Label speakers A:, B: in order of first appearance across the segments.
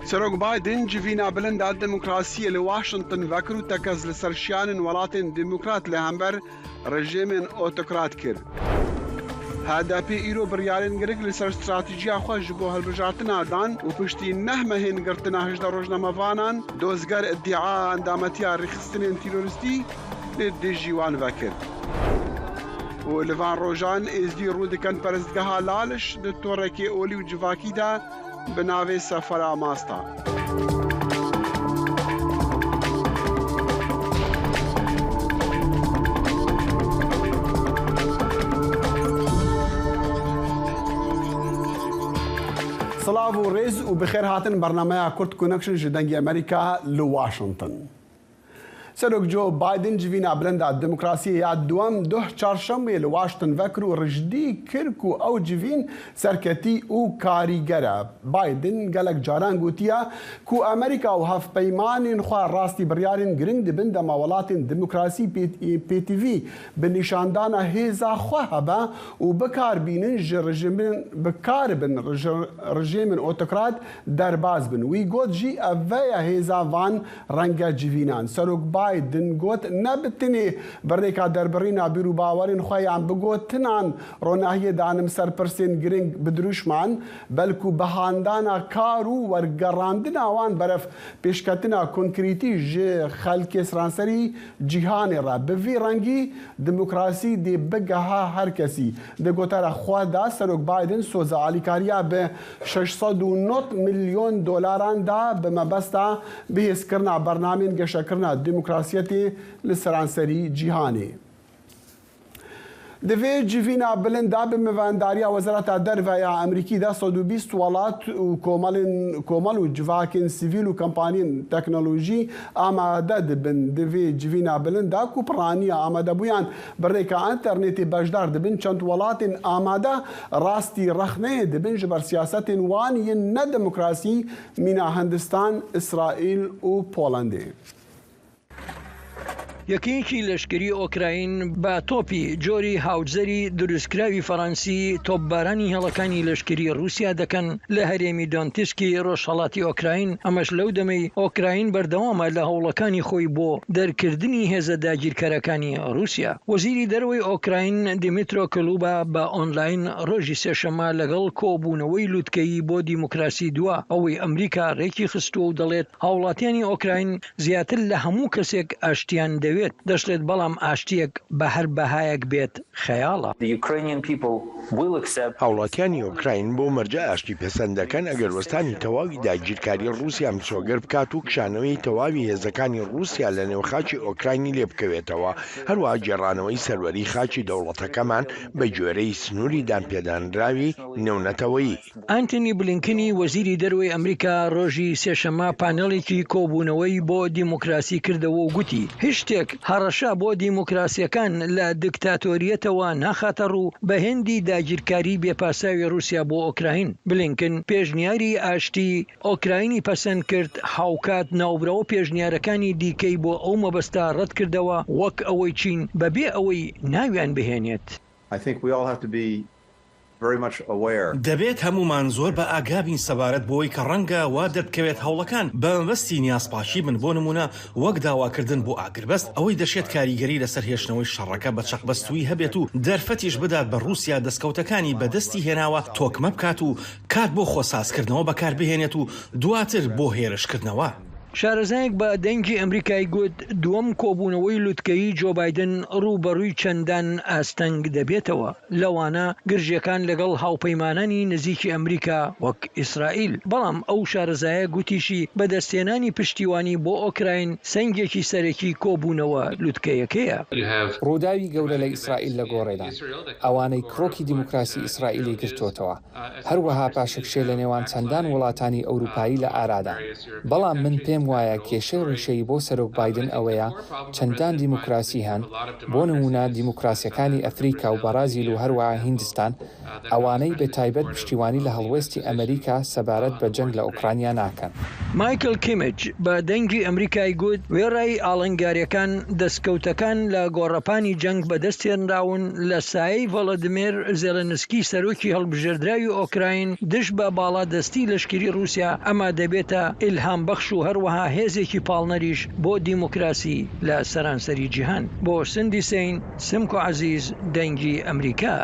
A: Serok Biden civîna bilind a demokrasiyê li Washington vekir û tekez li ser şiyanên welatên demokrat li hember rejîmên otokrat kir. HDP îro biryarên giring li ser stratejiya xwe ji bo hilbijartina dan û piştî neh mehên girtina 18 rojnamevanan dozger îdia endametiya rêxistinên terorîstî li dijî wan vekir. Û li van rojan Êzdî rû dikin perestgeha Laliş di torekê olî û civakî de bi navê Sefera Masta. Silav û rêz û bi xêr hatin bernameya Kurd Connection ji Dengê Amerîka li Washington. Serok Joe Biden civîna bilind a demokrasiyê ya duwem duh çarşembê li Washington vekir û rijdî kir ku ew civîn serketî û karîger e. Biden gelek caran gotiye ku Amerîka û hevpeymanên xwe rastî biryarên giring dibin dema welatên demokrasî pêtivî bi nîşandana hêza xwe hebe û bikar bînin ji rejîmên bikaribin rejîmên otokrat derbas bin. Wî got jî ev ye hêza van Renge civînan. Serok Biden got ne bi tenê bi rêka derbirîna bîr û bawerên xwe yan bi gotinan ronahiyê danim ser pirsên giring bi dirûşman, belku bi handana kar û wergerandina wan berev pêşketina konkrîtî ji xelkê seranserî cîhanê re. Bi vî rengî demokrasî dê bigeha her kesî. Di gotara xwe de Serok Biden soza alîkariya bi 690 milyon dolaran da bi mebesta bihêzkirina bernameyên geşekirina demokrasiyetê li seranserî cîhanê. Di vê civîna bilind de bi mivendariya Wezareta Derve ya Amerîkî de 120 welat û komelên komel û civakên sivîl û kampaniyên teknolojî amade dibin. Di vê civîna bilind de ku piraniya amadebûyan bi rêka înternetê beşdar dibin, çend welatên amade rastî rexneyê dibin ji ber siyasetên wan yên ne demokrasî mîna Hindistan, Îsraîl û Polandê.
B: یەکەیەکی لەشکری ئۆکراین بە تۆپی جۆری هاوتزەری دروستکراوی فەرەنسی تۆپبارانی هێڵەکانی لەشکری ڕووسیا دەکەن لە هەرێمی دۆنتسکی ڕۆژهەڵاتی ئۆکراین، ئەمەش لەو دەمەی ئۆکراین بەردەوامە لە هەوڵەکانی خۆی بۆ دەرکردنی هێزە داگیرکەرەکانی ڕووسیا. وەزیری دەرەوەی ئۆکراین دیمیترۆ کولوبا بە ئۆنلاین ڕۆژی سێشەممە لەگەڵ کۆبوونەوەی لوتکەیی بۆ دیموکراسی دوا ئەوەی ئەمریکا ڕێکی خستووە و دەڵێت هاوڵاتیانی ئۆکراین زیاتر لە هەموو کەسێک ئاشتیان دەوێت، دەشڵێت بەڵام ئاشتییەک بە هەر بەهایەک بێت خەیاڵە.
C: هاوڵاتیانی ئۆکراین بەو مەرجە ئاشتی پەسەند دەکەن ئەگەر وەستانی تەواوی داگیرکاری ڕووسیا مسۆگەر بکات و کشانەوەی تەواوی هێزەکانی ڕووسیا لە نێو خاکی ئۆکراینی لێ بکەوێتەوە، هەروەها گێڕانەوەی سەروەری خاکی دەوڵەتەکەمان بە گوێرەی سنووری دانپێدانراوی نێونەتەوەیی.
B: ئانتۆنی بلینکنی وەزیری دەرەوەی ئەمریکا ڕۆژی سێشەممە پانێڵێکی کۆبوونەوەی بۆ دیموکراسی کردەوە و گوتی، هیچ شتێک هەڕەشە بۆ دیموکراسییەکان لە دکتاتۆرییەتەوە ناخاتە ڕوو بە هێندی داگیرکاری بێ پاساوی ڕووسیا بۆ ئۆکراین. بلینکن پێشنیاری ئاشتی ئۆکراینی پەسەند کرد، هاوکات ناوبراو پێشنیارەکانی دیکەی بۆ ئەو مەبەستە ڕەتکردەوە وەک ئەوەی چین بەبێ ئەوەی ناویان بهێنێت.
D: I think we all have to be very much aware.
E: دەبێت هەموومان زۆر بە ئاگا بین سەبارەت بەوەی کە ڕەنگە وا دەربکەوێت هەوڵەکان بە مەبەستی نیازپاکی بن، بۆ نموونە وەک داواکردن بۆ ئاگربەست، ئەوەی دەشێت کاریگەری لەسەر هێشتنەوەی شەڕەکە بە چەقبەستوویی هەبێت و دەرفەتیش بدات بە ڕووسیا دەستکەوتەکانی بەدەستی هێناوە تۆکمە بکات و کات بۆ خۆسازکردنەوە بەکاربهێنێت و دواتر بۆ هێرشکردنەوە.
B: شارەزایەک بە دەنگی ئەمریکای گوت، دووەم کۆبوونەوەی لوتکەیی جۆ بایدن ڕووبەڕووی چەندان ئاستەنگ دەبێتەوە، لەوانە گرژییەکان لەگەڵ هاوپەیمانانی نزیکی ئەمریکا وەک ئیسرائیل. بەڵام ئەو شارەزایە گوتیشی بەدەستهێنانی پشتیوانی بۆ ئۆکراین سەنگێکی سەرەکی کۆبوونەوە لوتکەیەکەیە.
F: ڕووداوی گەورە لە ئیسرائیل لە گۆڕێدان، ئەوانەی کڕۆکی دیموکراسی ئیسرائیلی گرتۆتەوە، هەروەها پاشەکشێ لە نێوان چەندان وڵاتانی ئەوروپایی لە ئارادان. بەڵام من پێم. پێم وایە کێشەی ڕیشەیی بۆ سەرۆک بایدن ئەوەیە چەندان دیموکراسی هەن، بۆ نموونە دیموکراسییەکانی ئەفریکا و بەڕازیل و هەروەها هیندستان، ئەوانەی بە تایبەت پشتیوانی لە هەڵوێستی ئەمریکا سەبارەت بە جەنگ لە ئۆکرانیا ناکەن.
B: مایکل کیمیچ بە دەنگی ئەمریکای گوت، وێڕای ئاڵنگارییەکان، دەستکەوتەکان لە گۆڕەپانی جەنگ بەدەستهێنراون لە سایەی ڤۆلۆدیمێر زێلێنسکی سەرۆکی هەڵبژێردراوی ئۆکراین دژ بە باڵادەستی لەشکری ڕووسیا، ئەمە دەبێتە ئیلهامبەخش و هەروەها هێزێکی پاڵنەریش بۆ دیموکراسی لە سەرانسەری جیهان. بۆ سندی سەین، سمکۆ عەزیز، دەنگی ئەمریکا.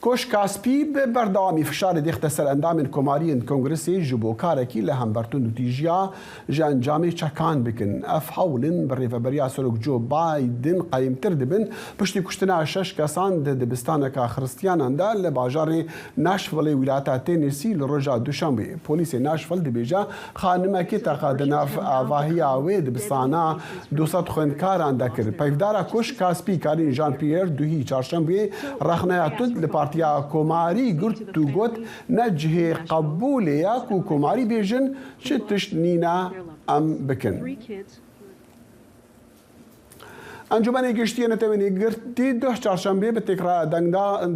A: کۆشکا سپی bi berdewamî fişarê dêxite ser endamên Komariyên Kongresê ji bo karekî li hember tundûtîjiya ji encamê çekan bikin. Ev hewlên bi rêveberiya Serok Joe Biden qeyimtir dibin piştî kuştina şeş kesan di dibistaneka Xiristiyanan de li bajarê Nashvilleê wîlayeta Tennessee li roja Duşembê. Polîsê Nashville dibêje xanimekê teqe di nav avahiya wê dibistana 200 xwendkaran de kir. Peyvdara Koşka Spî Karine Jean-Pierre duhî Çarşembê rexneya tund li Partiya Komarî girt û got, Ne cihê qebûlê ye ku Komarî bêjin çi tişt nîne em bikin. Encûmenê Giştî yê Netewên Yekgirtî duh Çarşembê bi têkraya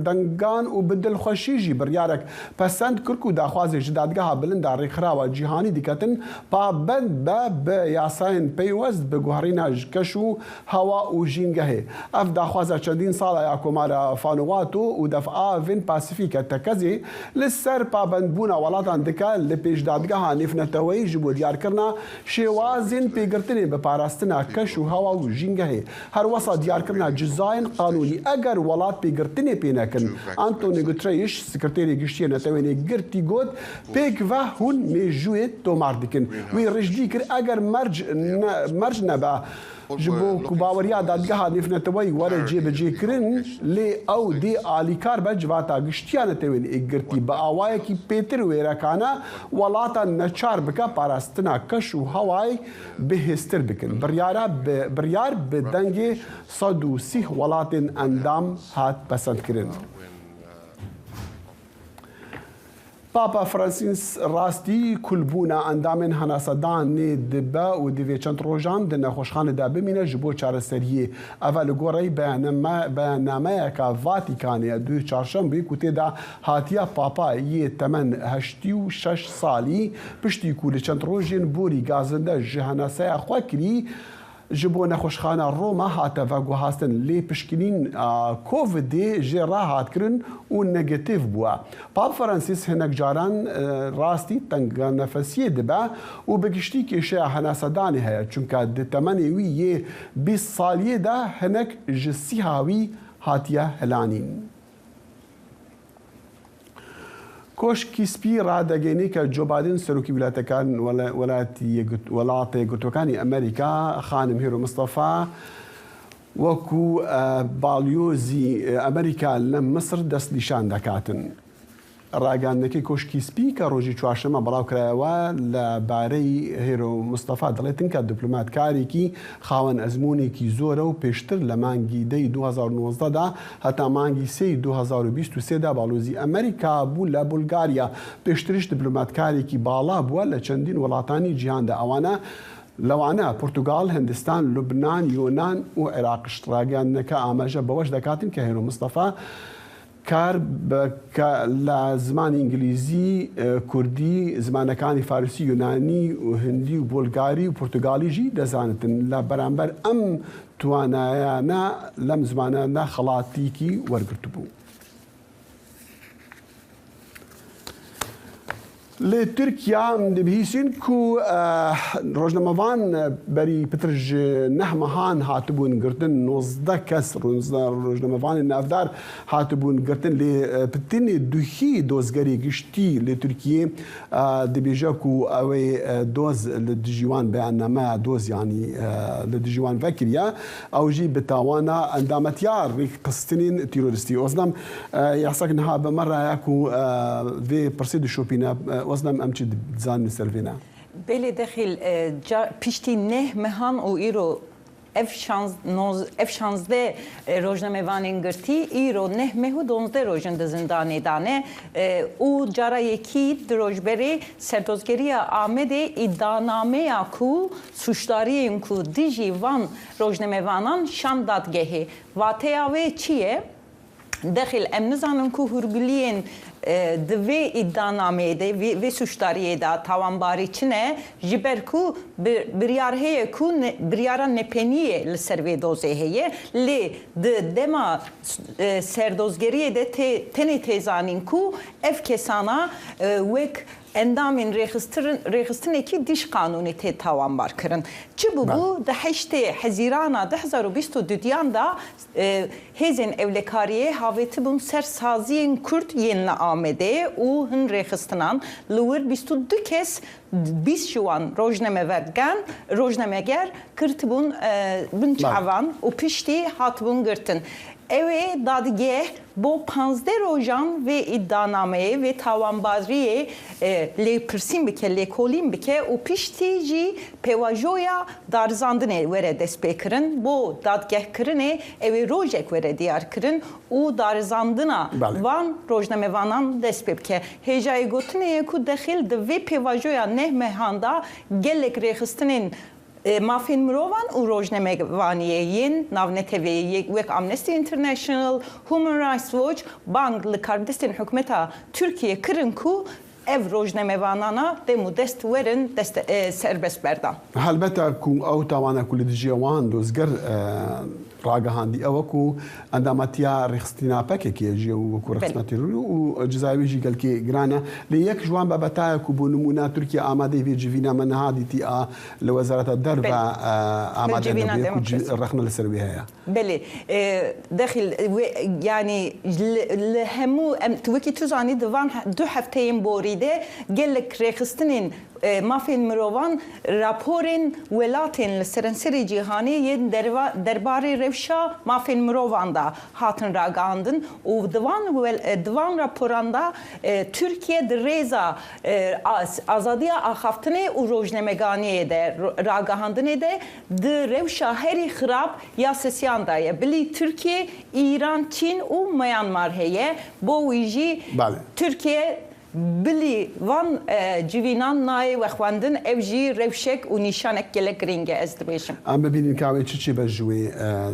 A: dengan û bi dilxweşî jî biryarek pesend kir ku daxwazê ji Dadgeha Bilind a Rêkxirawa Cîhanî diketin pabend be bi yasayên peywest bi guherîna ji keş û hewa û jîngehê. Ev daxwaza çendîn sala ya Komara Vanuatu û Defavên Pasifîk e tekezê li ser pabendbûna welatan dike li pêş Dadgeha Nêvneteweyî ji bo diyarkirina Şêwazên pêgirtinê bi parastina keş û hewa û jîngehê, her wesa diyarkirina cizayên qanûnî eger welat pêgirtinê pê nekin. Antonio Guterres, Sekreterê Giştî yê Neteweyên Yekgirtî got, Pêkve hûn mêjûyê tomar dikin. Wî rijdî kir eger merc merc nebe ji bo ku baweriya Dadgeha Nêvneteweyî were cêbicêkirin, lê ew dê alîkar be civata giştî ya Neteweyên Yekgirtî bi awayekî pêtir wêrekane Welatan neçar bike parastina keş û hewayê bihêztir bikin. Biryara bi biryar bi dengê 130 welatên endam hat pesendkirin. Papa Francis rastî kulbûna endamên henasedanê dibe û divê çend rojan di nexweşxanê de bimîne ji bo çareseriyê. Ev li gorey beyannameyeke Vatîkanê ye duh çarşembê ku tê de Hatiye Papa yê temen 86 salî piştî ku li çend rojên borî gazinde ji henaseya xwe kirî ji bo nexweşxana Roma hate veguhastin lê pişkinîn Covidê jê re hat kirin û negetîv bûye. Pap Francis hinek caran rastî tenganefesiyê dibe û bi giştî kêşeya henasedanê heye çunke di temenê wî yê 20 saliyê de hinek ji sîha wî hatiye hilanîn. Koşkî Spî radegênê ke Joe Biden Serokî Wîlayetekan Welatê Yekgirtûyekanî Amerîka Xanim Hêro Mistefa wekû balyozî Amerîka li Misir destnîşan dekatin. Ragihandinekê Koşkî Spî ke rojî çarşema belav kirayewe li barey Hêro Mistefa dilêtin ke diplomatkarêkî xawen ezmûnêkî zor e û pêştir li mangî dey 2019 da heta mangî sêy 2023 da balozî Amerîka bû li Bulgarya. Pêştiriş diplomatkarêkî bala bûye li çendîn welatanî cîhan de ewane lewane Portugal, Hindistan, Lubnan, Yonan û Iraq. Ragihandineke amaje beweş dekatin ke Hêro Mistefa کار کە لە زمانی ئینگلیزی، کوردی، زمانەکانی فارسی، یۆنانی و هندی و بولگاری و پورتوگالی ژی دەزانتن. لە بەرامبەر ئەم توانایانە لەم زمانانە خەڵاتیکی وەرگرتبوو. Li Tirkiya dibihîsîn ku rojnamevan berî pitir ji neh mehan hatibûn girtin, 19 kes rojnamevanên navdar hatibûn girtin lê pitinê duhî dozgerê giştî li Tirkiyê dibêje ku ew ê doz li dijî wan beyannameya doz yanî li dijî wan vekiriye ew jî bi tawana endametiya rêkxistinên terorîstî. Ozlem Yasak niha bi me re ye ku vê pirsê dişopîne. Ozlem em çi dizanin li ser vê ne?
G: Belê Dexîl, piştî neh mehan û îro Ev ev şanzdeh rojnamevanên girtî îro neh meh û donzdeh roj in di zindanê de ne û cara yekî di rojberê Serdozgeriya Amedê îdianameya ku sûcdariyên ku dijî van rojnamevanan şand dadgehê. Wateya wê çi ye? Dexîl em nizanin ku hûrguliyên di vê îdianameyê de, vê sûcdariyê de tawanbarî çi ne, ji ber ku biryar heye ku biryara nepeniyê li ser vê dozê heye, lê di dema serdozgeriyê de tê tenê tê zanîn ku ev kesana wek endamên rêxistinekî dijqanûnî tê tawanbarkirin. Çi bûbû di heştê Hezîrana 2022 yan de Hêzên ewlekariyê havêtibûn ser saziyên Kurd yên li Amedê û hin rêxistinan. Li wir 22 kes, 20 ji wan rojnamevergan, rojnameger kirtibûn bin çavan û piştî hatibûn girtin. Ew ê dadgeh bo 15 rojan vê îdianameyê, vê tawanbariyê lêpirsîn bike, lêkolîn bike û piştî jî Pêvajoya darizandinê were destpêkirin, bo dadgehkirinê ew ê rojek were diyarkirin û darizandina van rojnamevanan dest pê bike. Hêjayê gotinê ye ku dexîl di vê pêvajoya neh mehan de gelek rêxistinên mafên mirovan û rojnamevaniyê yên navneteweyî wek Amnesty International, Human Rights Watch bang li karbidestên hikûmeta Tirkiyê kirin ku Ev rojnamevanana dem û dest werin dest serbest berdan.
A: Helbete ku ew tawana ku li dijî wan dozger ragihandî ew e ku endametiya rêxistina pkk ye jî ew wekû rêxistina terorî û cezayê wê jî gelkê giran e. Lê yek ji wan babeta ye ku bo nimûne Tirkiye amadeyî vê civîna me niha dîtî a li Wezareta Derve amade nebûye ku rexne li ser wê heye.
G: Belê dexîl wê yanî li hemû em wekî tu zanî di van du hefteyên borî de gelek rêxistinên mafên mirovan raporên welatên li seranserê cîhanê yên derbarê rewşa mafên mirovan de hatin ragihandin û di van di van raporan de Tirkiye di rêza azadiya axaftinê û rojnameganiyê de ragihandinê de Di rewşa herî xirab ya sisiyan de ye. Bilî Tirkiye, Îran, Çîn û Myanmar heye. Bo wî jî Tirkiye bilî van civînan nayê wexwendin. Ev jî rewşek û nîşanek gelek girîng e ez dibêjim.
A: Em bibînin ka wê çi çêbe ji wê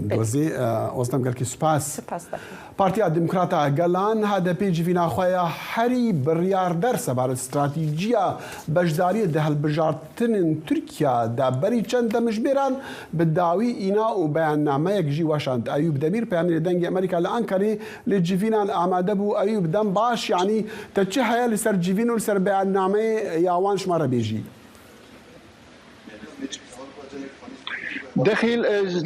A: dozê. Ozlem gelkî spas.
G: Spas Dexîl.
A: Partiya Demokrata Gelan, HDP, civîna xwe ya herî biryarder sebaret stratîjiya beşdariyê di hilbijartinên Tirkiya de berî çend demijmêran bi dawî îna û beyannameyek jî weşand. Eyûb Demîr peyamnêrê Dengê Amerîka li Enqerê li civînan amade bû. Eyûb dem baş yanî te çi heye li ser civîn û li ser beyannameyê ya wan ji me re bêjî?
H: Dexîl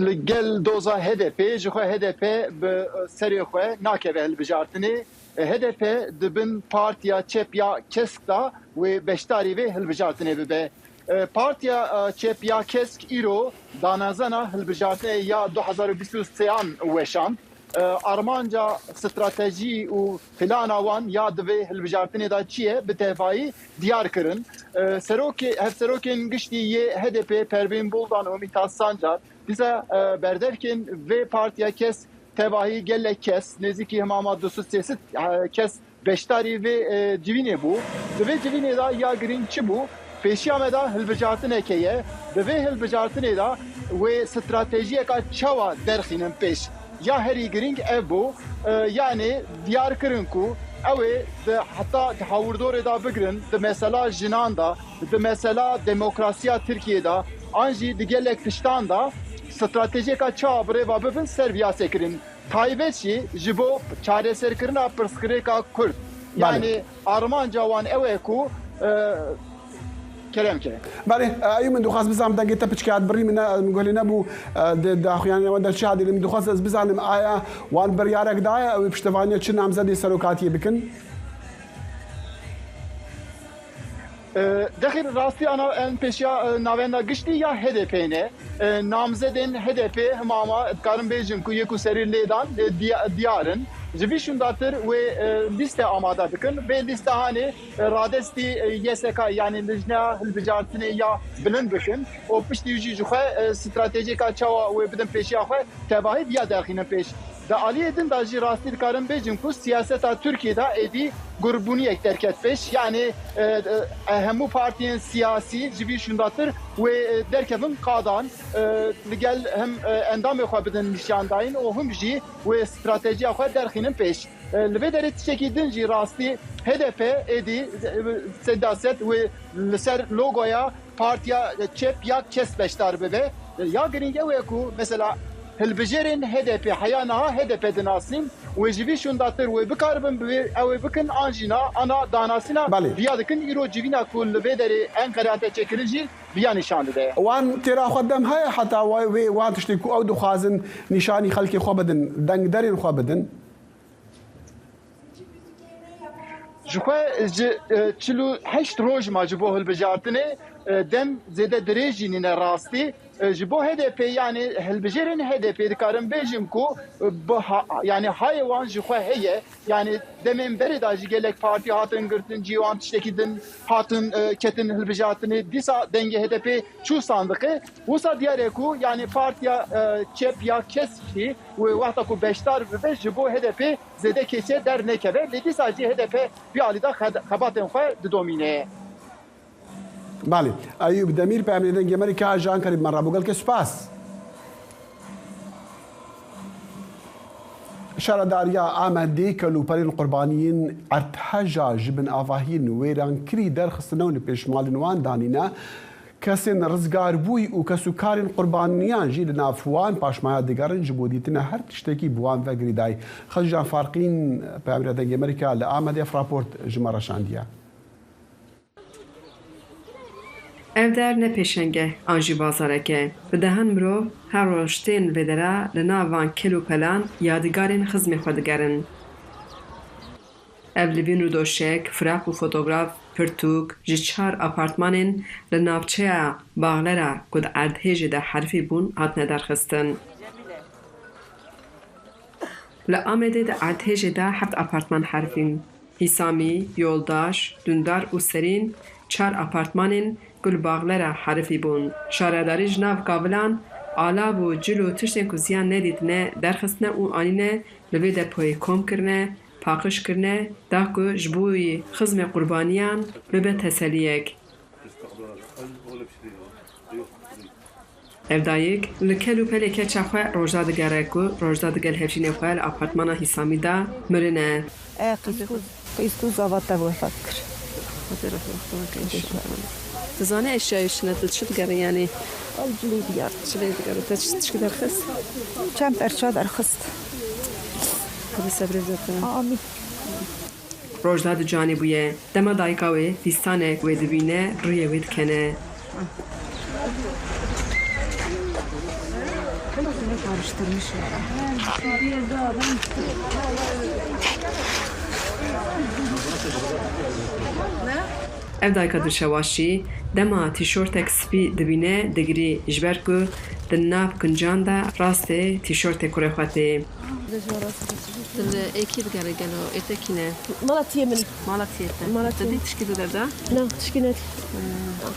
H: li gel doza HDP'ê ji xwe HDP bi serê xwe nakeve hilbijartinê. HDP di bin Partiya Çep ya Kesk de wê beşdarî vê hilbijartinê bibe. Partiya Çep ya Kesk îro danezena hilbijartinê ya 2023 an weşand. Armanca stratejî û plana wan ya di vê hilbijartinê de çi ye bi tevayî diyar kirin. Serokê Hevserokên Giştî yê HDP'ê Pervîn Buldan û Mîthat Sancar dîsa berdevkên vê partiya kes tevahî gelek kes nêzîkî himama 200 kes Beşdarî vê civînê bû. Di vê civînê de ya girîng çi bû? Pêşiya me de hilbijartinek heye. Di vê hilbijartinê de wê stratejiyeka çawa derxînin pêş? Ya herî girîng ev bû. Yanê diyar kirin ku ew ê di heta di hawirdorê de bigirin, di mesela jinan de, di mesela demokrasiya Tirkiyê de an jî di gelek tiştan de stratejiyeka çawa bi rê ve bibin ser viyasê kirin. Taybet jî ji bo çareserkirina pirsgirêka Kurd. Yanî armanca wan ew e ku kerem ke.
A: Belê, eyû min dixwest bizanim dengê te piçkê hat birî min ne min guh lê nebû di daxuyanîya wan de çi hat lê min dixwest ez bizanim aya wan biryarek daye ew ê piştevaniya çi namzedê serokatiyê bikin?
H: Dexîl rastî ana em pêşiya navenda giştî ya HDP'ê ne. Namzedên HDP'ê hema hema dikarin bêjin ku yek û serî lê dan diyar in. Ji vî şûndatir wê lîste amade bikin. Vê lîste hanê radestî YSK yanî Lijneya Hilbijartinê ya Bilind bikin û piştî wî jî ji xwe stratejiyeka çawa wê bidin pêşiya xwe tevahî viya derxînin pêş. Di aliyê din de jî rastî dikarim bêjim ku siyaseta Tirkiyê de êdî gurbûniyek derket pêş. Yanî hemû partiyên siyasî ji vî şûndatir wê derkevin qadan li gel him endamê xwe bidin nîşandayîn û him jî wê stratejiya xwe derxînin pêş. Li vê derê tiştekî din jî rastî hdp êdî seda sed wê li ser logoya Partiya Çep ya Kes beşdar bibe. Ya girîng ew e ku mesela hilbijêrên HDP'ê heya niha hdp dinasîn wê ji vî şûndatir wê bikaribin bi vê ew ê bikin an jî na ana danasîna viya dikin. Îro civîna ku li vê derê Enqerê hate çêkirin jî viya nîşan dide.
A: Wan têra xwe dem heye heta wê wan tiştê ku ew dixwazin nîşanî xelkê xwe bidin, dengderên xwe bidin.
H: Ji xwe ji 48 roj ma ji bo hilbijartinê dem zêde dirêj jî nîne rastî. Ji bo HDP'ê yanî hilbijêrên HDP'ê dikarin bêjin ku bi yanî hayê wan ji xwe heye. Yanî demên berê de jî gelek partî hatin girtin cihê wan tiştekî din hatin ketin hilbijartinê. Dîsa dengê HDP'ê çû sandiqê. Wisa diyar e ku yanî Partiya Çep ya Kesk jî wê wexta ku beşdar bibe ji bo HDP'ê zêde kêşe dernekeve lê dîsa jî hdp vî alî de xebatên xwe didomîne.
A: Belê. Eyûb Demîr peyamnê Dengê Amerîka ji Ankarê bi me re bû. Gelkê spas. Şaredariya Amedê kelûperên qurbaniyên erdheja ji bin avahiyên wêrankirî derxistine û li pêş malên wan danîne. Kesên rizgarbûyî û kesûkarên qurbaniyan jî li nav wan paşmaya digerin ji bo dîtina her tiştekî bi wan ve girêdayî. Xezûcan Farqîn, Peyamnêra Dengê Amerîka li Amedê ev raport ji me re şandiye.
I: Ev der ne pêşengeh an jî bazarek e. Bi dehan mirov her roj tên vê dera li nav van kel û pelan yadîgarên xizmê xwe digerin. Ev livîn û doşek, firaq û fotograf, pirtûk ji çar apartmanên li navçeya Baxlera ku di erdhêjê de herfî bûn hatine derxistin. Li Amedê di erdhêjê de heft apartman herfîn. Hîsamî, Yoldaş, Dundar û Serîn çar apartmanên ku li Baxlera herifî bûn. Şaredarî ji nav kavilan alav û cil û tiştên ku ziyan nedîtine derxistine û anîne li vê depoyê kom kirine paqij kirine da ku ji bo wî xizmê qurbaniyan bibe teseliyek. Ev dayik li kel û pelê keça xwe Rojda digere ku Rojda digel hevjînê xwe li apartmana Hîsamî de mirine.
J: Qîzku zava te wefat kir.
I: Xwedê rehma xwe bike înşallah. Tu zanî eşyayê çi ne tu li çi digerî yanî?
J: Ew cilê diyar.
I: Cilê digerî. Te çi tişkî derxist?
J: Çend perça derxist.
I: Xwedê sebrê bide te.
J: Amîn.
I: Rojda ducanî bûye. Dema dayika wê fîstanek wê dibîne rûyê wê dikene. Ev dayika dilşewaşî dema tîşortek spî dibîne digirî ji ber ku di nav kincan de rastê tîşortê kurê xwe tê. Tu li ê kî digerî gelo ê te kî ne?
J: Mala tiyê min.
I: Mala tiyê te.
J: Mala tiyê.
I: Te dît tişkî di der de?
J: Na tişkî nedît.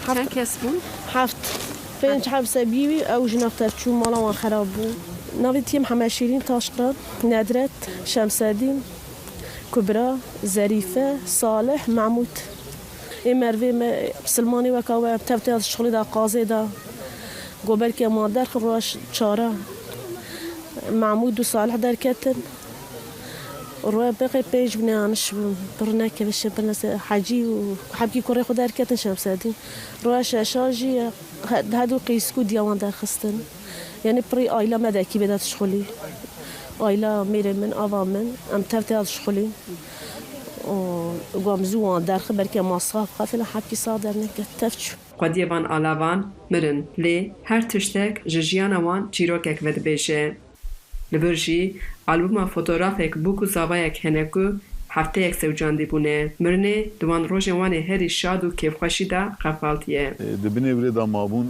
I: Çend kes bûn?
J: Heft. Pênc heb sebî wî ew ji nav tev çû mala wan xerab bû. Navê tiyê Mihemed Şîrîn Taşqiran, Nedret, Şemsedîn, Kubra, Zerîfe, Salih, Mehmûd. Ê mervê me Silmanê weka we em tev têya di şixulê de qazê de got belkî em wan derxin roj çara Mehmûd û Salih derketin roya beqê pênc bûne aniş bûn pir nekeve şepil nese Hecî û hebkî kurê xwe derketin Şemsedîn roya şeşan jî hedû qîzk û diya wan derxistin. Yanî pirî ayla me de ekîbê de dişixulî. Ayla mêrê min, ava min, em tev têya dişixulîn. Û got em zû wan derxin belkî em masraf bixin filan hebkî sax derneket tev çû.
I: Xwediyê van alavan mirin lê her tiştek ji jiyana wan çîrokek vedibêje. Li vir jî albûma fotografek bûk û zavayek hene ku. Hefteyek zewcandî bûne. Mirinê di wan rojên wan ê herî şad û kêfxweşî de qefaltiye.
K: Di binê wê de mabûn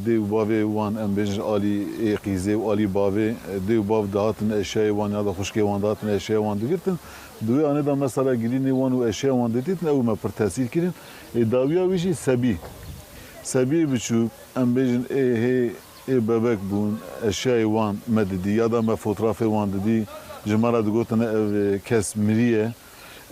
K: dê û bavê wan em bêjin ji alî ê qîzê û alî bavê dê û bav dihatin eşyayê wan ya da xwişkê wan dihatin eşyayê wan digirtin. Di wê anê de mesela girînê wan û eşyayê wan ditîtin ew me pir tesîr kirin. Ê dawiya wî jî sebî. Sebiyê biçûk em bêjin ê hê Ê bebek bûn, eşyayê wan me didî ya da me fotrafê wan didî, ji me re digotin ev kes miriye.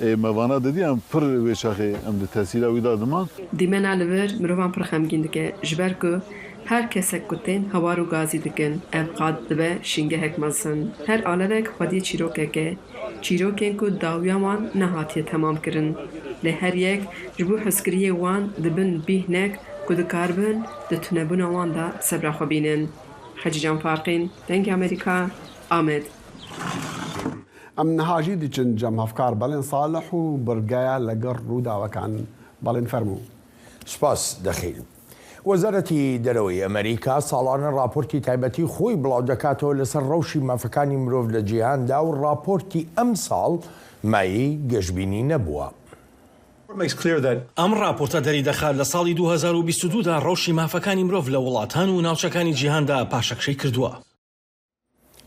K: Ê me vana didî em pir wê çaxê em di tesîra wî de diman.
I: Dîmena li vir mirovan pir xemgîn dike ji ber ku her kesek ku tên hawar û gazî dikin. Ev qad dibe şîngehek mezin. Her alevek xwedî çîrokek e. Çîrokên ku dawiya wan nehatiye temamkirin. Lê her yek ji bo hizkiriyê wan dibin bîhnek ku dikaribin di tunebûna wan de sebra xwe bînin. Xecîcan Farqîn, Dengê Amerîka, Amed.
A: Em niha jî diçin cem hevkar Belên Salih û birgeya li gir rûdawekan. Belên fermo.
C: Spas Dexîl. Wezareتی دەرەوەی ئەمەریکا ساڵانە ڕاپۆرتی تایبەتی خۆی بڵاودەکاتەوە لەسەر ڕەوشی مافەکانی مرۆڤ لە جیهاندا و ڕاپۆرتی ئەمساڵ مایەی گەشبینی نەبووە.
E: ئەم ڕاپۆرتە دەریدەخات لە ساڵی 2022 دا ڕەوشی مافەکانی مرۆڤ لە وڵاتان و ناوچەکانی جیهاندا پاشەکشەی کردووە.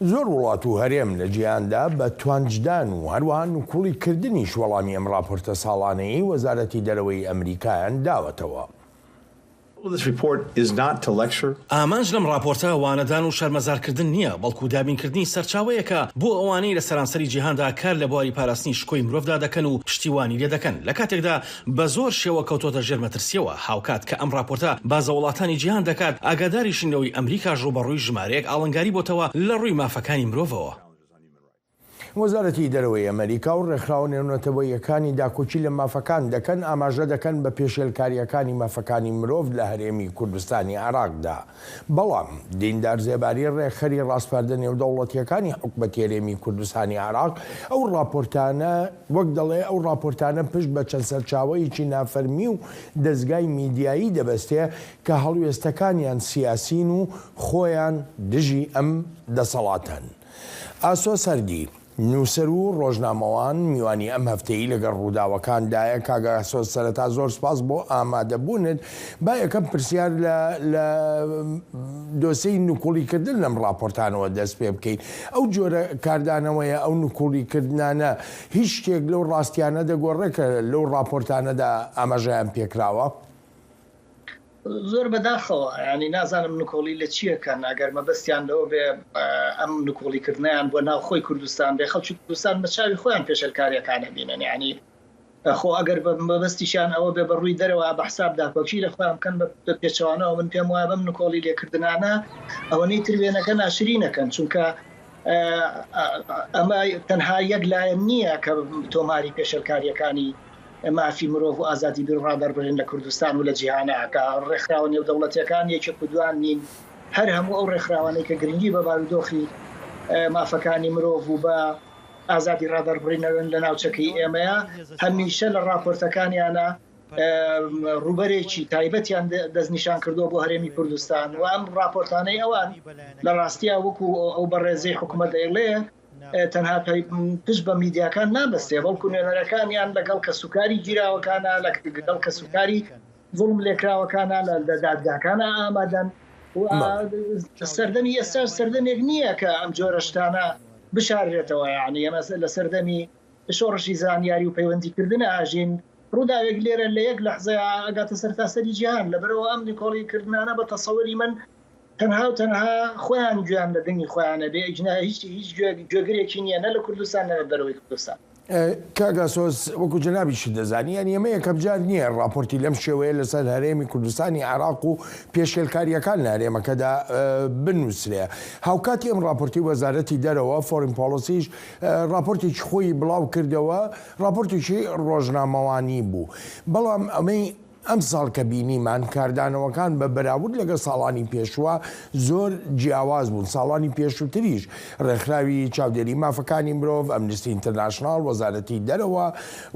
C: زۆر وڵات و هەرێم لە جیهاندا بە توانجدان و هەروەها نکوڵی کردنیش وەڵامی ئەم ڕاپۆرتە ساڵانەیەی وەزارەتی دەرەوەی ئەمریکایان داوەتەوە.
E: ئامانج لەم ڕاپۆرتە وانەدان و شەرمەزارکردن نییە، بەڵکو دابینکردنی سەرچاوەیەکە بۆ ئەوانەی لە سەرانسەری جیهاندا کار لە بواری پاراستنی شکۆی مرۆڤدا دەکەن و پشتیوانی لێدەکەن، لە کاتێکدا بە زۆر شێوە کەوتۆتە ژێر مەترسییەوە، هاوکات کە ئەم ڕاپۆرتە باس لە وڵاتانی جیهان دەکات، ئاگاداریشین لەوەی ئەمریکاش ڕووبەڕووی ژمارەیەک ئاڵنگاری بۆتەوە لە ڕووی مافەکانی مرۆڤەوە.
C: وەزارەتی دەرەوەی ئەمەریکا و ڕێکخراوە نێونەتەوەییەکانی داکۆکی لە مافەکان دەکەن ئاماژە دەکەن بە پێشێلکارییەکانی مافەکانی مرۆڤ لە هەرێمی کوردستانی عێراقدا. بەڵام دیندار زێباری ڕێکخەری ڕاسپاردە نێودەوڵەتییەکانی حکومەتی هەرێمی کوردستانی عێراق ئەو ڕاپۆرتانە وەک دەڵێ ئەو ڕاپۆرتانە پشت بە چەند سەرچاوەیەکی نافەرمی و دەزگای میدیایی دەبەستێ کە هەڵوێستەکانیان سیاسین و خۆیان دژی ئەم دەسەڵاتەن. ئاسۆ سەردی، نووسەر و ڕۆژنامەوان میوانی ئەم هەفتەی لەگەڵ ڕووداوەکان دایە، کاک ئاسۆ سەرەتا زۆر سوپاس بۆ ئامادەبوونت، با یەکەم پرسیار لە لە دۆسێی نکوڵیکردن لەم ڕاپۆرتانەوە دەست پێ بکەین، ئەو جۆرە کاردانەوەیە، ئەو نکوڵیکردنانە هیچ شتێک لەو ڕاستیانە دەگۆڕێ کە لەو ڕاپۆرتانەدا ئاماژەیان پێکراوە؟
L: زۆر بەداخەوە یانی نازانم نکۆڵی لە چیەکەن ئەگەر مەبەستیان لەوە بێ ئەم نکۆڵی کردنیان بۆ ناو خۆی کوردستان بێ خەڵکی کوردستان بە چاوی خۆیان پێشلکاریەکانە بینن یانی خۆ ئەگەر بە مەبەستیشیان ئەوە بێ بە ڕووی دەرەوە بە حساب داکۆکی لە خۆیان بکەن بە پێچەوانەوە من پێم وایە بەم نکۆڵی لێکردنانە ئەوەنەی تر وێنەکە ناشرینەکەن چونکە ئەمە تەنها یەک لایەن نییە کە تۆماری پێشلکاریەکانی مافی مرۆڤ و ئازادی بیروڕا دەربڕین لە کوردستان و لە جیهانا کە ڕێکخراوە نێودەوڵەتیەکان یەکێک و دوان نین هەر هەموو ئەو ڕێکخراوانەی کە گرنگی بە بارودۆخی مافەکانی مرۆڤ و بە ئازادی ڕادەربڕینەوەن لە ناوچەکەی ئێمەیە هەمیشە لە ڕاپۆرتەکانیانە ڕووبەرێکی تایبەتیان دەستنیشان کردووە بۆ هەرێمی کوردستان و ئەم ڕاپۆرتانەی ئەوان لە ڕاستیا وەکو ئەو بەڕێزەی حکوومەت دەیڵێ تەنها پشت بە میدیاکان نابەستێ، بەڵکو نوێنەرەکانیان لەگەڵ کەسوکاری گیراوەکانا، لەگەڵ کەسوکاری زوڵم لێکراوەکانا لە دادگاکانا ئامادەن و سەردەمی ئێستاش سەردەمێک نییە کە ئەم جۆرە شتانە بشاررێتەوە، یانی ئێمە لە سەردەمی شۆڕشی زانیاری و پەیوەندیکردن ئاژین، ڕووداوێک لێرە لە یەک لەحزەیا ئەگاتە سەرتاسەری جیهان، لەبەرئەوە ئەم نکۆڵی کردنانە بە تەسەوری من تەنها و تەنها خۆیان گوێیان لە دەنگی خۆیان نەبێ ئیجنا هیچ هیچ گوێگرێکی نییە نە لە کوردستان نە لە دەرەوەی کوردستان.
C: کاک ئاسۆس وەکو جەنابیشت دەزانی یانی ئەمە یەکەم جار نییە ڕاپۆرتی لەم شێوەیە لەسەر هەرێمی کوردستانی عێراق و پێشێلکارییەکان لە هەرێمەکەدا بنووسرێ. هاوکاتی ئەم ڕاپۆرتەی وەزارەتی دەرەوە، فۆرین پۆڵسیش ڕاپۆرتێکی خۆی بڵاو کردەوە، ڕاپۆرتێکی ڕۆژنامەوانی بوو. بەڵام ئەمەی ئەمساڵ کە بینیمان کاردانەوەکان بە بەراورد لەگەڵ ساڵانی پێشووە زۆر جیاواز بوون، ساڵانی پێشووتریش ڕێکخراوی چاودێری مافەکانی مرۆڤ، ئەمنستی ئینتەرناشناڵ، وەزارەتی دەرەوە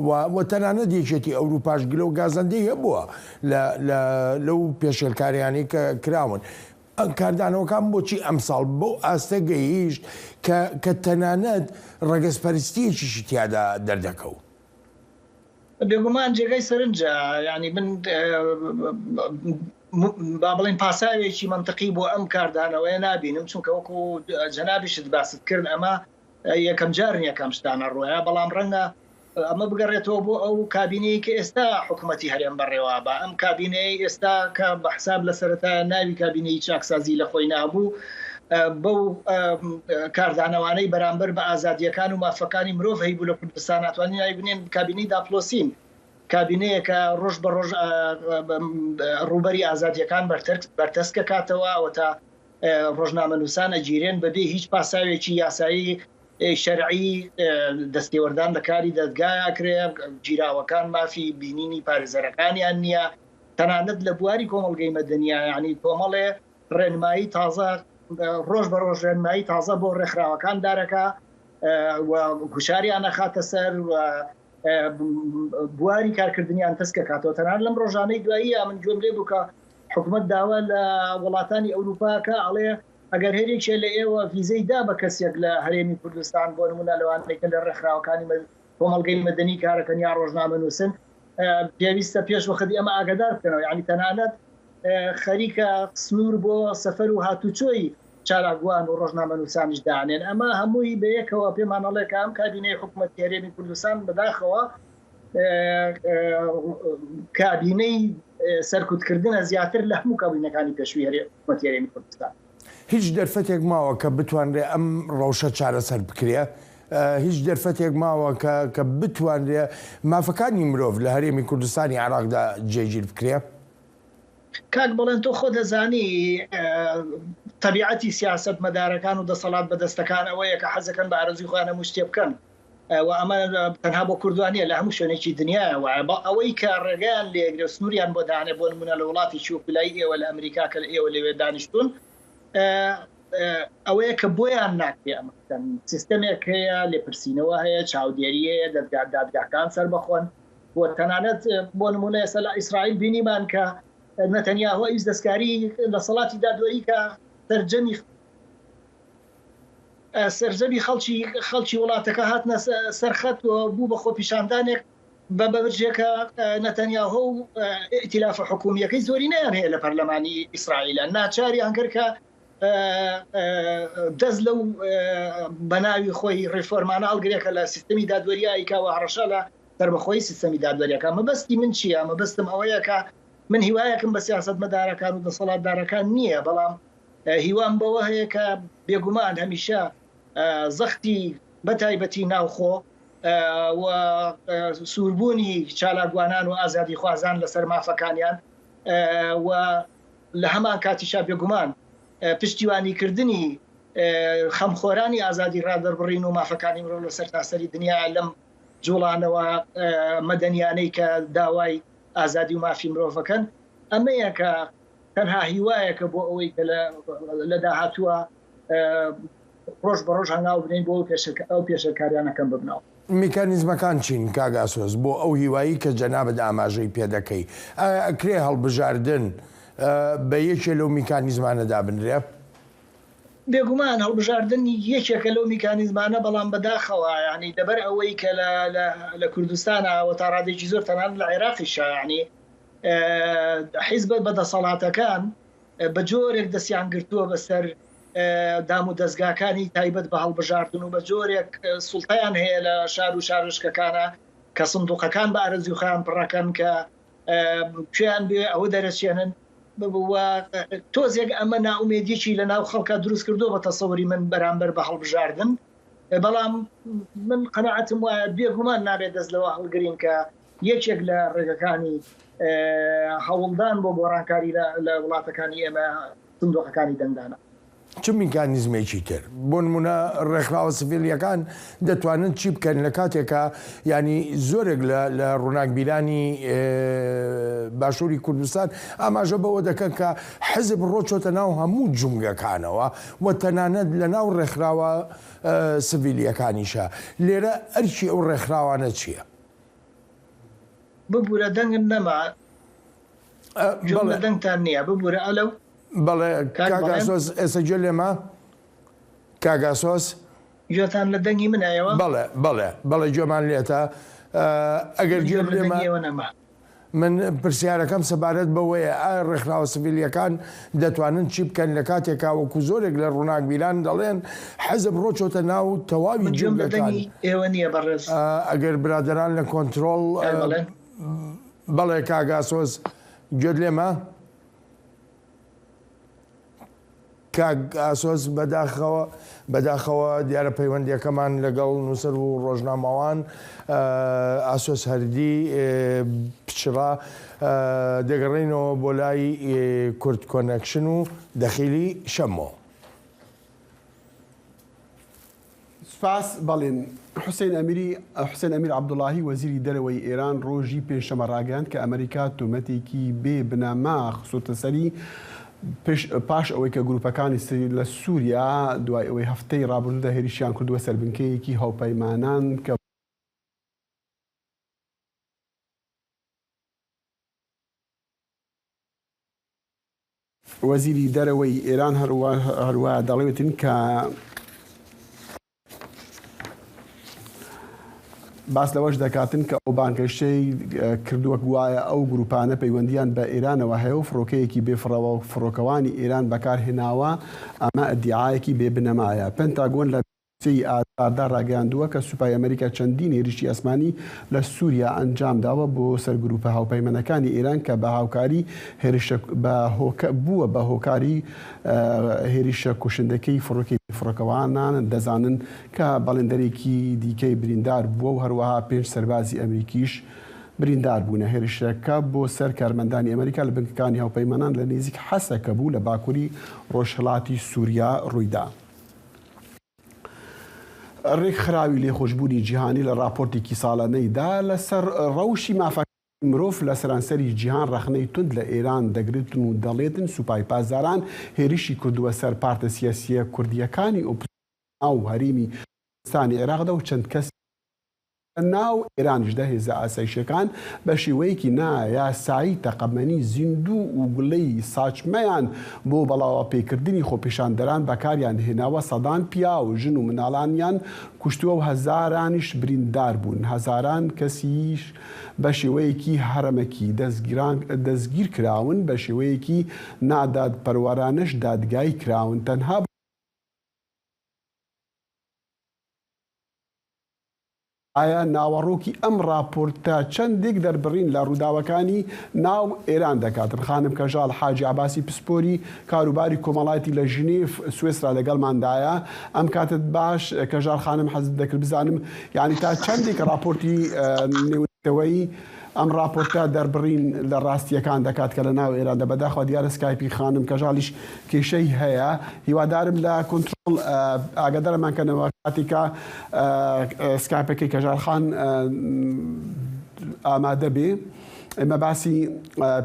C: و و تەنانەت یەکێتی ئەوروپاش گلە و گازەندەی هەبووە لە لە لەو پێشێلکاریانەی کە کراون. کاردانەوەکان بۆچی ئەمساڵ بەو ئاستە گەیشت کە کە تەنانەت ڕەگەزپەرستییەکیشی تیادا دەردەکەوت؟
L: بێگومان جێگای سەرنجە، یانی من با بڵێین پاساوێکی مەنتقی بۆ ئەم کاردانەوەیە نابینم، چونکە وەکو جەنابیشت باست کرد ئەمە یەکەم جار نییە کە ئەم شتانە ڕوویە، بەڵام ڕەنگە ئەمە بگەڕێتەوە بۆ ئەو کابینەیە کە ئێستا حکوومەتی هەرێم بەڕێوە بە ئەم کابینەیە ئێستا کە بە حساب لە سەرەتا ناوی کابینەی چاکسازی لە خۆی نابوو بەو کاردانەوانەی بەرامبەر بە ئازادییەکان و مافەکانی مرۆڤ هەیبوو لە کوردستان ئەتوانین ناوی بنێن کابینەی داپڵۆسین، کابینەیەکە ڕۆژ بە ڕۆژ ڕووبەری ئازادییەکان بەرتەسک ئەکاتەوە، ئەوەتا ڕۆژنامەنووسان ئەگیرێن بەبێ هیچ پاساوێکی یاسایی شەرعی دەستێوەردان لە کاری دەدگا ئەکرێ، گیراوەکان مافی بینینی پارێزەرەکانیان نییە، تەنانەت لە بواری کۆمەڵگەی مەدەنییە یانی کۆمەڵێ ڕێنمایی تازە ڕۆژ بە ڕۆژ ڕێنمایی تازە بۆ ڕێکخراوەکان دارەکا و گوشاریان ئەخاتە سەر و بواری کارکردنیان تەسکەکاتەوە. تەنانەت لەم ڕۆژانەی دواییە من گوێم لێ بوو کە حکومەت داوا لە وڵاتانی ئەوروپا کە ئەڵێ ئەگەر هەرێکێ لە ئێوە ڤیزەی دا بە کەسێک لە هەرێمی کوردستان بۆ نمونە لەوانەیە کە لە ڕێکخراوەکانی کۆمەڵگەی مەدەنی کارەکەن یا ڕۆژنامەنووسن پێویستە پێش وەخت ئێمە ئاگادار بکەنەوە یانی تەنانەت خەریکە سنوور بۆ سەفەر و هاتوچۆی چالاکوان و ڕۆژنامەنووسانیش دانێن. ئەمە هەمووی بەیەکەوە پێمان ئەڵێ کە ئەم کابینەی حکومەتی هەرێمی کوردستان بەداخەوە کابینەی سەرکوتکردنە زیاتر لە هەموو کابینەکانی پێشووی حکومەتی هەرێمی کوردستان.
C: هیچ دەرفەتێک ماوە کە بتوانرێ ئەم ڕەوشە چارەسەر بکرێ؟ هیچ دەرفەتێک ماوە کە کە بتوانرێ مافەکانی مرۆڤ لە هەرێمی کوردستانی عێراقدا جێگیر بکرێ؟
L: کاک بەڵێن تۆ خۆت ئەزانی تەبیعەتی سیاسەتمەدارەکان و دەسەڵات بەدەستەکان ئەوەیە کە حەزەکەن بە ئارەزووی خۆیان هەموو شتێ بکەن و ئەمە تەنها بۆ کورد وا نییە لە هەموو شوێنێکی دنیایە وایە بە ئەوەی کە ڕێگەیان لێگرێ و سنووریان بۆ دانێ بۆ نموونە لە وڵاتێکی وەکو لای ئێوە لە ئەمریکا کە ئێوە لەوێ دانیشتوون ئەوەیە کە بۆیان ناکرێ ئەمە بکەن سیستەمێک هەیە لێپرسینەوە هەیە چاودێری هەیە دەدگا دادگاکان سەربەخۆن و تەنانەت بۆ نمونە ئێستا لە ئیسرائیل بینیمان کە نەتەنیاهۆ ئیس دەستکاری دەسەڵاتی دادوەری کە سەرجەمی سەرجەمی خەڵکی خەڵکی وڵاتەکە هاتنە سەر خەت و بوو بە خۆپیشاندانێک بە بەرجێکە نەتەنیاهۆ و ئیتیلافە حکومییەکەی زۆرینەیان هەیە لە پەرلەمانی ئیسرائیلە ناچاریان کرد کە دەست لەو بەناوی خۆی ڕیفۆرمانە هەڵگرێت کە لە سیستەمی دادوەریە ئەیکا و هەڕەشە لە سەربەخۆیی سیستەمی دادوەریەکە. مەبەستی من چییە؟ مەبەستم ئەوەیە کە من هیوایەکم بە سیاسەتمەدارەکان و دەسەڵاتدارەکان نییە، بەڵام هیوام بەوە هەیە کە بێگومان هەمیشە زەختی بە تایبەتی ناوخۆ و سووربوونی چالاکوانان و ئازادیخوازان لەسەر مافەکانیان و لە هەمان کاتیشا بێگومان پشتیوانیکردنی خەمخۆرانی ئازادی ڕادەربڕین و مافەکانی مرۆڤ لە سەرتاسەری دنیا لەم جوڵانەوە مەدەنیانەی کە داوای ئازادی و مافی مرۆڤەکەن ئەمەیە کە تەنها هیوایەکە بۆ ئەوەی کە لە داهاتووە ڕۆژ بە ڕۆژ هەنگاو بنێین بۆ ئەو پێشێلکاریانە کەم ببنەوە.
C: میکانیزمەکان چین کاک ئاسۆس بۆ ئەو هیوایی کە جەنابت ئاماژەی پێ دەکەی؟ ئایا ئەکرێ هەڵبژاردن بە یەکێ لەو میکانیزمانە دابنرێ؟
L: بێگومان هەڵبژاردن یەکێکە لەو میکانیزمانە، بەڵام بەداخەوە یانی لەبەر ئەوەی کە لە کوردستانا و تا ڕادەیەکی زۆر تەنانەت لە عێراقیشا یانی حیزبە بەدەسەڵاتەکان بە جۆرێک دەستیان گرتووە بەسەر دام و دەزگاکانی تایبەت بە هەڵبژاردن و بە جۆرێک سوڵتەیان هەیە لە شار و شارۆچکەکانە کە سندوقەکان بە ئارەزوی خۆیان پڕەکەن کە کوێیان بێ ئەوە دەرەچێنن و تۆزێک ئەمە نائومێدیی لە ناو خەڵکا دروست کردووە بە تەسەوری من بەرامبەر بە هەڵبژاردن بەڵام من قەناعەتم وایە بێگومان نابێت دەست لەوە هەڵگرین کە یەکێک لە ڕێگەکانی هەوڵدان بۆ گۆڕانکاری لە وڵاتەکانی ئێمە سندوقەکانی دەنگدانە.
C: چ میکانیزمێکی تر؟ بۆ نموونە ڕێکخراوە سڤیلییەکان دەتوانن چی بکەن لە کاتێکا یانی زۆرێک لە لە ڕووناکبیرانی باشووری کوردستان ئاماژە بەوە دەکەن کە حزب ڕۆچۆتە ناو هەموو جومگەکانەوە و تەنانەت لە ناو ڕێکخراوە سڤیلییەکانیشا. لێرە ئەرکی ئەو ڕێکخراوانە چییە؟
L: ببورە دەنگت نەما گوێم لە دەنگتان نییە ببورە ئەلەو.
C: بەڵێ
L: کاک
C: کاک
L: بەڵێن.
C: ئاسۆس ئێستا گوێ لێمە؟ کاک ئاسۆس؟
L: گوێتان لە دەنگی منە ئێوە؟
C: بەڵێ بەڵێ بەڵێ گوێمان لێتە. ئەگەر گوێم لێمە من پرسیارەکەم سەبارەت بەوەیە ئایا ڕێکخراوە سڤیلییەکان دەتوانن چی بکەن لە کاتێکا وەکو زۆرێک لە ڕووناکبیران دەڵێن حزب ڕۆچۆتە ناو تەواوی
L: من گوێم لە
C: جومگەکان.
L: دەنگی ئێوە نییە بەڕێز.
C: ئەگەر برادەران لە کۆنترۆڵ
L: بەڵێ.
C: بەڵێ کاک ئاسۆس گوێت لێمە؟ کاک ئاسۆس بەداخەوە بەداخەوە دیارە پەیوەندیەکەمان لەگەڵ نووسەر و ڕۆژنامەوان ئاسۆس هەردی پچڕا دەگەڕێینەوە بۆ لای کورد کۆنێکشن و دەخیلی شەمۆ.
A: سوپاس بەڵێن. حوسێن ئەمیری حوسێن ئەمیر عەبدوڵاهی وەزیری دەرەوەی ئێران ڕۆژی پێنجشەممە ڕاگەیاند کە ئەمریکا تۆمەتێکی بێ بنەما خستۆتە سەری پاش ئەوەی کە گروپەکانی لە سوریا دوای ئەوەی هەفتەی ڕابردوودا هێرشیان کردووە سەر بنکەیەکی هاوپەیمانان کە وەزیری دەرەوەی ئێران هەروەها دەڵێتن کە باس لەوەش دەکاتن کە ئەو بانگهێشتەی کردووە گوایە ئەو گروپانە پەیوەندیان بە ئێرانەوە هەیە و فڕۆکەیەکی بێ فڕۆکەوانی ئێران بەکارهێناوە، ئەمە ئیدیعایەکی بێ بنەمایە. پنتاگۆن لە سێی ئازاردا ڕاگەیاندووە کە سوپای ئەمریکا چەندین هێرشی ئاسمانی لە سوریا ئەنجامداوە بۆ سەر گروپە هاوپەیمانەکانی ئێران کە بە هاوکاری هێرشە بە بووە بە هۆکاری هێرشە کوشندەکەی فڕۆکەی بێفڕۆکەوانان دەزانن کە بەڵێندەرێکی دیکەی بریندار بووە و هەروەها پێنج سەربازی ئەمریکیش بریندار بوونە. هێرشەکە بۆ سەر کارمەندانی ئەمریکا لە بنکەکانی هاوپەیمانان لە نزیک حەسەکە بوو لە باکوری ڕۆژهەڵاتی سوریا ڕوویدا. ڕێکخراوی لێخۆشبوونی جیهانی لە ڕاپۆرتێکی ساڵانەیدا لەسەر ڕەوشی مافەکانی مرۆڤ لە سەرانسەری جیهان ڕەخنەی توند لە ئێران دەگرتن و دەڵێتن سوپای پاسداران هێرشی کردووە سەر پارتە سیاسییە کوردییەکانی ئۆپزسیۆنی ناو هەرێمی کوردستانی عێراقدا و چەند کەس لە ناو ئێرانیشدا هێزە ئاسایشیەکان بە شێوەیەکی نا یاسایی تەقەمەنی زیندوو و گولەی ساچمەیان بۆ بەڵاوەپێکردنی خۆپیشاندەران بەکاریان هێناوە، سەدان پیاو، ژن و مناڵانیان کوشتووە و هەزارانیش بریندار بوون، هەزاران کەسیش بە شێوەیەکی هەڕەمەکی دەستگیرکراون، بە شێوەیەکی نادادپەروەرانەش دادگایی کراون تەنها بۆ. ئایا ناوەڕۆکی ئەم ڕاپۆرتە چەندێک دەربڕین لە ڕووداوەکانی ناو ئێران دەکات؟ خانم کەژاڵ حاجی عەباسی پسپۆری کاروباری کۆمەڵایەتی لە ژنێف سوێسرا لەگەڵماندایە. ئەم کاتت باش کەژاڵ خانم حەزم دەکرد بزانم یانی تا چەندێک ڕاپۆرتی نێونەتەوەیی ئەم ڕاپۆرتە دەربڕین لە ڕاستییەکان دەکات کە لە ناو ئێراندا بەداخەوە دیارە سکایپی خانم کەژاڵیش کێشەی هەیە هیوادارم لە کۆنترۆڵ ئاگادارمان کەنەوە کاتێک کە سکایپەکەی کەژاڵ خان ئامادە بێ. ئێمە باسی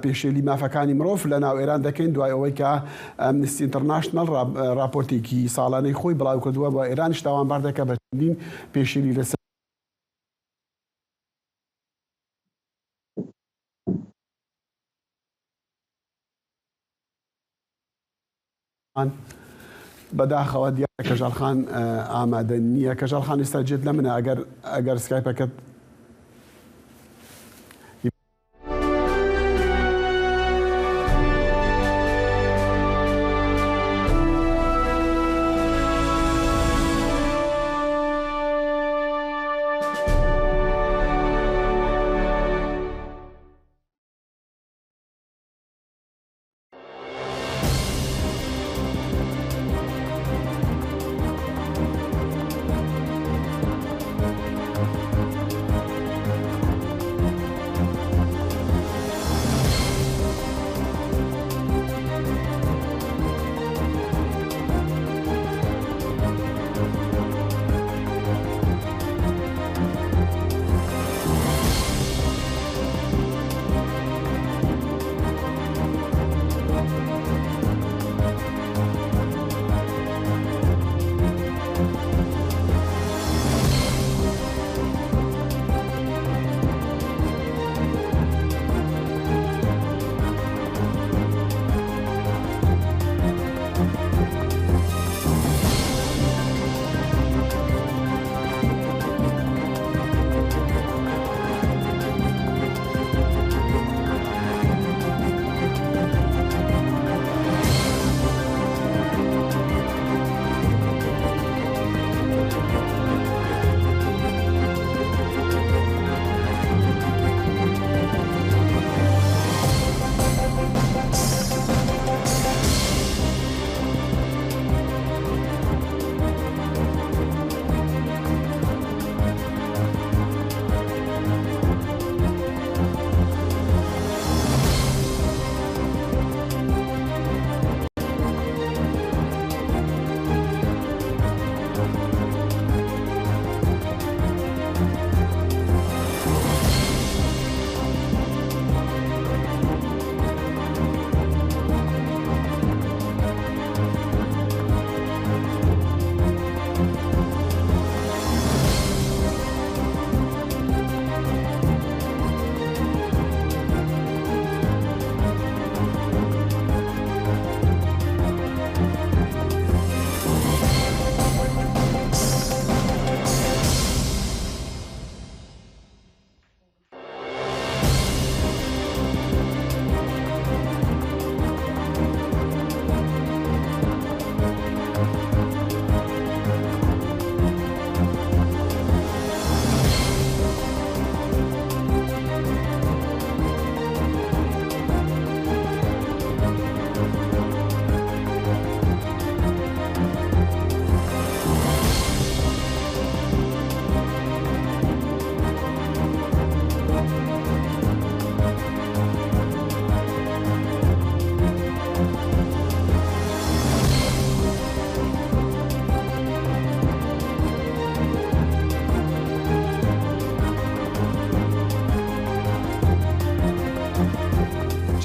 A: پێشێلی مافەکانی مرۆڤ لە ناو ئێران دەکەین دوای ئەوەی کە ئەمنستی ئینتەرناشناڵ راپۆرتێکی ساڵانەی خۆی بڵاو کردووە بۆ ئێرانیش تاوانبار دەکە بە چەندین پێشێلی لەسەر بەداخەوە دیارە کەژاڵ خان ئامادە نییە کەژاڵ خان ئێستا جێت لە منە ئەگەر ئەگەر سکایپەکەت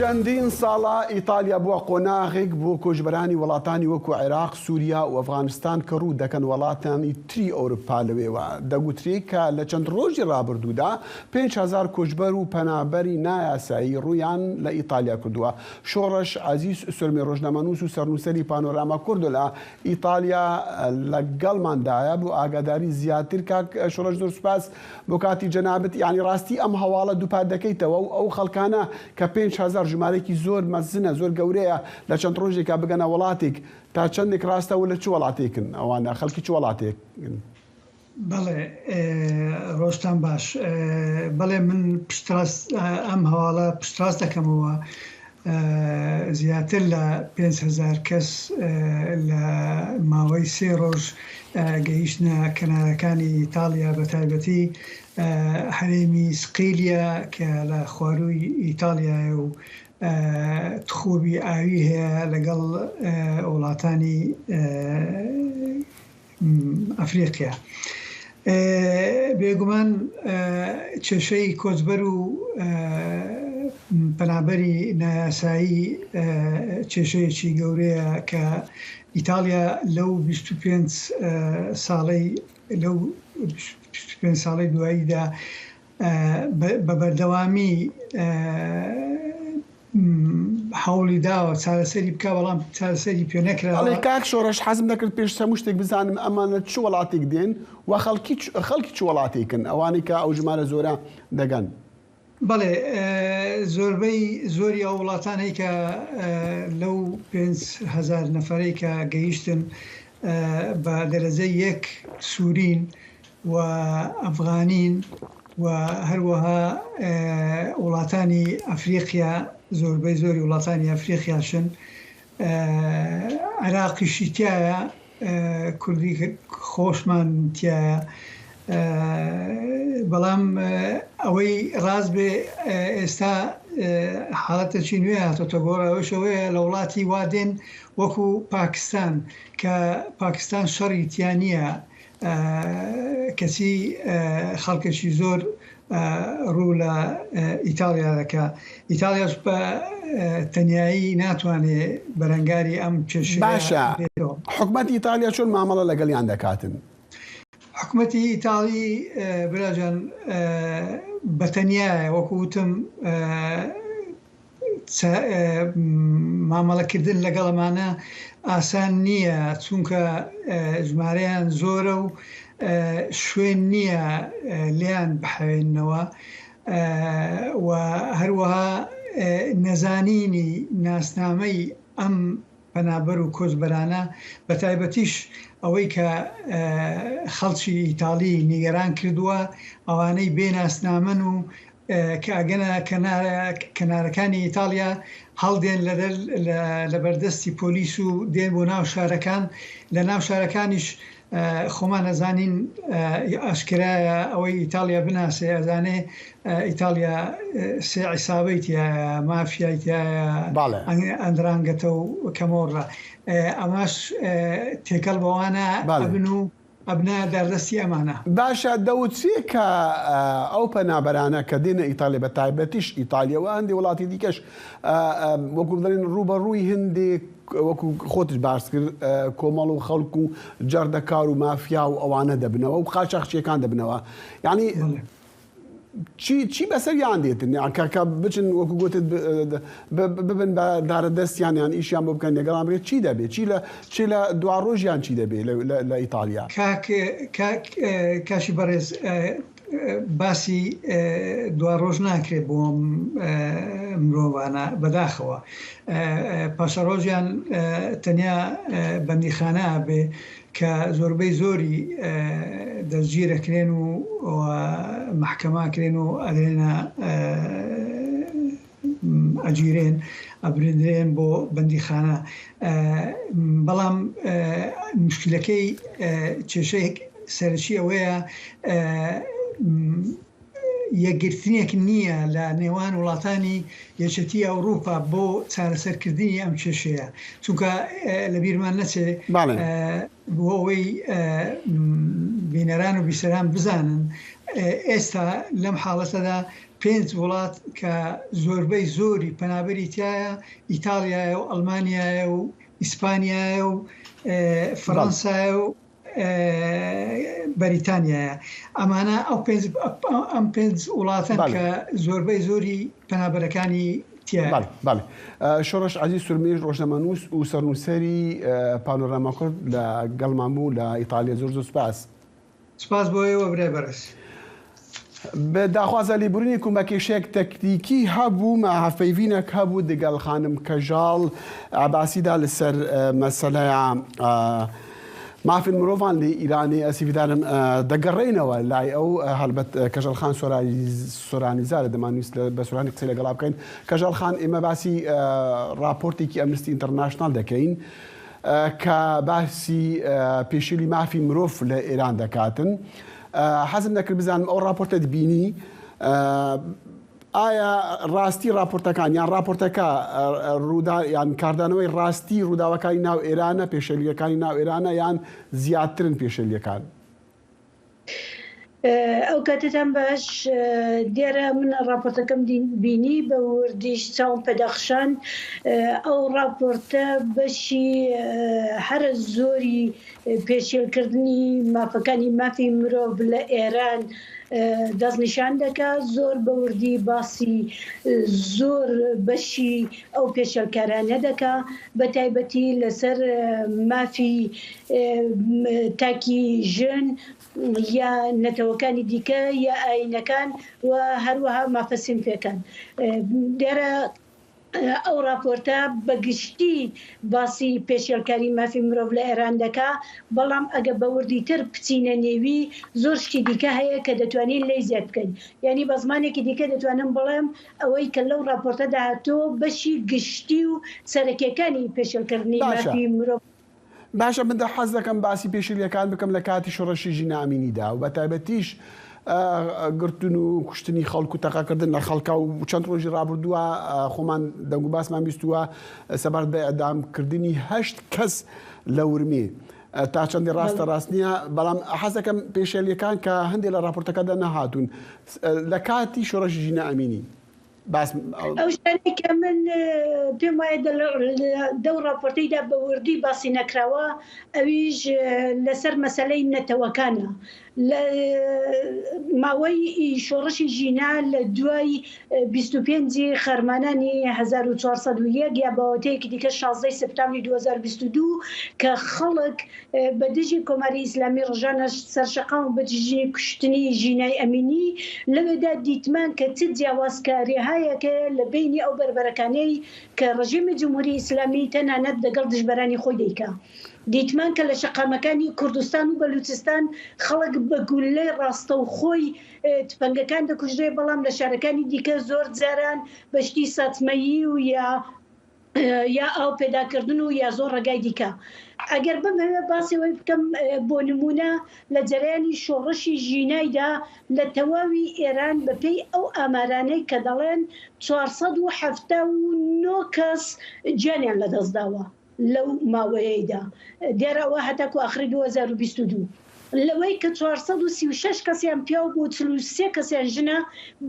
A: چەندین ساڵە ئیتالیا بووە قۆناغێک بۆ کۆچبەرانی وڵاتانی وەکو عێراق، سوریا و ئەفغانستان کە ڕوو دەکەن وڵاتانی تری ئەورپا لەوێوە دەگوترێ کە لە چەند ڕۆژی ڕابردوودا 5000 کۆچبەر و پەنابەری نایاسایی ڕوویان لە ئیتالیا کردووە. شۆڕش عەزیز سۆرمی ڕۆژنامەنووس و سەرنووسەری پانۆراما کوردۆ لە ئیتالیا لەگەڵماندایە بۆ ئاگاداری زیاتر کاک شۆڕش زۆر سوپاس بۆ کاتی جەنابت یانی ڕاستی ئەم هەواڵە دووپات دەکەیتەوە و ئەو خەڵکانە کە 5000 ژمارەیەکی زۆر مەزنە زۆر گەورەیە لە چەند ڕۆژێکا بگەنە وڵاتێک تا چەندێک ڕاستە و لە چ وڵاتێکن ئەوانە خەڵکی چ وڵاتێکن؟
M: بەڵێ ڕۆژتان باش بەڵێ من پشتڕاست ئەم هەواڵە پشتڕاست دەکەمەوە زیاتر لە 5000 کەس لە ماوەی سێ ڕۆژ گەیشتنە کەنارەکانی ئیتاڵیا بە تایبەتی هەرێمی سقیلیا کە لە خوارووی ئیتاڵیایە و تخوبی ئاوی هەیە لەگەڵ وڵاتانی ئەفریقیا. بێگومان کێشەی کۆچبەر و پەنابەری نایاسایی کێشەیەکی گەورەیە کە ئیتاڵیا لەو 25 ساڵەی لەو 25 ساڵەی دواییدا بە بەردەوامی هەوڵی داوە چارەسەری بکا بەڵام چارەسەری پێ نەکراوە.
A: بەڵێ کاک شۆڕش حەزم دەکرد پێش هەموو شتێک بزانم ئەمان لە چ وەڵاتێک دێن و خەڵکی خەڵکی چ وەڵاتێکن ئەوانەی کە ئەو ژمارە زۆرە دەگەن؟
M: بەڵێ زۆربەی زۆری ئەو وڵاتانەی کە لەو 5000 نەفەرەی کە گەیشتن بە دەرەجەی یەک سوورین و ئەفغانین و هەروەها وڵاتانی ئەفریقیا زۆربەی زۆری وڵاتانی ئەفریقیاشن عێراقیشی تایە کوردی خۆشمان تایە بەڵام ئەوەی ڕاست بێ ئێستا حاڵەتێکی نوێ هاتۆتە گۆڕ ئەوەش ئەوەیە لە وڵاتی وا دێن وەکو پاکستان کە پاکستان شەڕی تیا نییە کەچی خەڵکێکی زۆر ڕوو لە ئیتاڵیا دەکا. ئیتاڵیاش بە تەنیایی ناتوانێ بەرەنگاری ئەم کێشەیە
A: باشە
M: بێتەوە.
A: حکومەتی ئیتاڵیا چۆن مامەڵە لەگەڵیان دەکاتن؟
M: حکومەتی ئیتاڵی براجان بە تەنیایە وەکو وتم مامەڵەکردن لەگەڵ ئەمانە ئاسان نییە، چونکە ژمارەیان زۆرە و شوێن نییە لێیان بحەوێننەوە و هەروەها نەزانینی ناسنامەی ئەم پەنابەر و کۆچبەرانە، بەتایبەتیش ئەوەی کە خەڵکی ئیتاڵی نیگەران کردووە، ئەوانەی بێ ناسنامەن و کە ئەگەنە کەنارەکانی ئیتاڵیا هەڵدێن لە بەردەستی پۆلیس و دێن بۆ ناو شارەکان، لە ناو شارەکانیش خۆمان ئەزانین ئاشکرایە ئەوەی ئیتاڵیا بناسێ ئەزانێ ئیتاڵیا سێ عیسابەی تیایە، مافیای تیایە، ئەندرانگەتە و کەمۆڕە، ئەمەش تێکەڵ بەوانە ئەبن و ئەبنە داردەستی ئەمانە.
A: باشە دەوترێ کە ئەو پەنابەرانە کە دێنە ئیتالیا بە تایبەتیش ئیتالیا و هەندێ وڵاتی دیکەش وەکو بڵێن ڕووبەڕووی هەندێک وەکو خۆتش باس کرد کۆمەڵ و خەڵک و جەردەکار و مافیا و ئەوانە دەبنەوە و قاچاخچیەکان دەبنەوە یعنی چی چی بەسەریان دێتن یان کە کە بچن وەکو گوتت ببن بە دارە دەستیان یان ئیشیان بۆ بکەن لەگەڵان بکەن چی دەبێت چی لە چی لە دوا ڕۆژیان چی دەبێت لە ئیتالیا؟
M: کاک کاک کاشی بەڕێز باسی دواڕۆژ ناکرێت بۆ ئەم مرۆڤانە بەداخەوە پاشەڕۆژیان تەنیا بەندیخانە ئەبێ کە زۆربەی زۆری دەستگیرەکرێن و مەحکەماکرێن و ئەدرێنە ئەگیرێن ئەبرندرێن بۆ بەندیخانە بەڵام مشکلەکەی کێشەی سەرەکی ئەوەیە یەکگرتنێک نییە لە نێوان وڵاتانی یەکێتی ئەوروپا بۆ چارەسەرکردنی ئەم کێشەیە چونکە لەبیرمان نەچێ بۆ ئەوەی بینەران و بیسەران بزانن ئێستا لەم حاڵەتەدا. پێنج وڵات کە زۆربەی زۆری پەنابەری تیایە ئیتاڵیایە و ئەڵمانیایە و ئیسپانیایە و فەڕەنسایە و بەریتانیایە. ئەمانە ئەو پێنج ئەم پێنج وڵاتەن کە زۆربەی زۆری پەنابەرەکانی تیایە.
A: بەڵێ بەڵێ. شۆڕش عەزیز سورمیش ڕۆژنامەنووس و سەرنووسەری پانۆراما کورد لە گەڵمان بوو لە ئیتالیا زۆر زۆر سپاس.
M: سپاس بۆ ئێوە برای بەڕێز.
A: بە داخوازە لێبورینی کو مە کێشەیەک تەکنیکی هەبوو مە هەڤپەیڤینەک هەبوو دگەل خانم کەژاڵ عەباسیدا لەسەر مەسەلەیا مافن مرۆڤان لە ئیرانێ ئەز هیڤیدارم دەگەڕێینەوە لای ئەو هەلبەت کەژاڵ خان سۆرانیزادە دەمانویست بە سۆرانی قسەی لەگەڵا بکەین کەژاڵ خان ئێمە باسی ڕاپۆرتێکی ئەمنستی ئینتەرناشناڵ دەکەین کە باسی پێشێلی مافی مرۆڤ لە ئێران دەکاتن. حەزم دەکرد بزانم ئەو ڕاپۆرتەت بینی ئایا ڕاستی ڕاپۆرتەکان یان ڕاپۆرتەکە ڕوودا یان کاردانەوەی ڕاستی ڕووداوەکانی ناو ئێرانە پێشێلیەکانی ناو ئێرانە یان زیاترن پێشێلیەکان؟
N: ئەو کاتەتان باش دیارە من ڕاپۆرتەکەم بینی بە وردیش چاوم پێدا خشاند ئەو ڕاپۆرتە بەشی هەرە زۆری پێشێلکردنی مافەکانی مافی مرۆڤ لە ئێران دەستنیشان دەکا زۆر بە وردی باسی زۆر بەشی ئەو پێشێلکارانە دەکا بە تایبەتی لەسەر مافی تاکی ژن یا نەتەوەکانی دیکە یا ئایینەکان و هەروەها مافە سینفیەکان. دیارە ئەو ڕاپۆرتە بە گشتی باسی پێشێلکاری مافی مرۆڤ لە ئێران دەکا، بەڵام ئەگە بە وردیتر بچینە نێوی زۆر شتی دیکە هەیە کە دەتوانین لێی زیاد بکەین. یانی بە زمانێکی دیکە دەتوانم بڵێم ئەوەی کە لەو ڕاپۆرتەدا هاتووە بەشی گشتی و سەرەکیەکانی پێشێلکردنی
A: باشە.
N: مافی مرۆڤ.
A: باشە من دە حەز دەکەم باسی پێشێلیەکان بکەم لە کاتی شۆڕشی ژینا ئەمینیدا و بە تایبەتیش گرتن و کوشتنی خەڵک و تەقەکردن لە خەڵکە و چەند ڕۆژی ڕابردووە خۆمان دەنگ و باسمان بیستووە سەبارەت بە ئێعدامکردنی هەشت کەس لە ورمێ تا چەندی ڕاستە ڕاست نییە بەڵام حەز دەکەم پێشێلیەکان کە هەندێک لە ڕاپۆرتەکەدا نەهاتوون لە کاتی شۆڕشی ژینا ئەمینی باس
N: ئەو شتانەی کە من پێم وایە دەو ڕاپۆرتەیدا بە وردی باسی نەکراوە ئەویش لەسەر مەسەلەی نەتەوەکانە لە ماوەی شۆڕشی ژینا لە دوای 25 خەرمانانی 1401 یا بە واتەیەکی دیکە 16 سپتامبری 2022 کە خەڵک بە دژی کۆماری ئیسلامی ڕژانە سەر شەقام و بە دژی کوشتنی ژینای ئەمینی، لەوێدا دیتمان کە چ جیاوازکاریهایەک هەیە لە بەینی ئەو بەربەرەکانەی کە ڕژێمی جمهوری ئیسلامی تەنانەت دەگەڵ دژبەرانی خۆی دەیکا. دیتمان کە لە شەقامەکانی کوردستان و بەلوچستان خەڵک بە گوللەی ڕاستەوخۆی تفەنگەکان دەکوژرێ، بەڵام لە شارەکانی دیکە زۆر جاران بە شتی ساتمەیی و یا یا ئاو پێداکردن و یا زۆر ڕێگای دیکە. ئەگەر بمهەوێ باسی ئەوەی بکەم بۆ نموونە لە جەرەیانی شۆڕشی ژینایدا لە تەواوی ئێران بە پێی ئەو ئامارانەی کە دەڵێن 479 کەس گیانیان لە دەست داوە لەو ماوەیەیدا دیارە ئەوە هەتاکوو ئاخری 2022 لەوەی کە 436 کەسیان پیاو بوو 43 کەسیان ژنە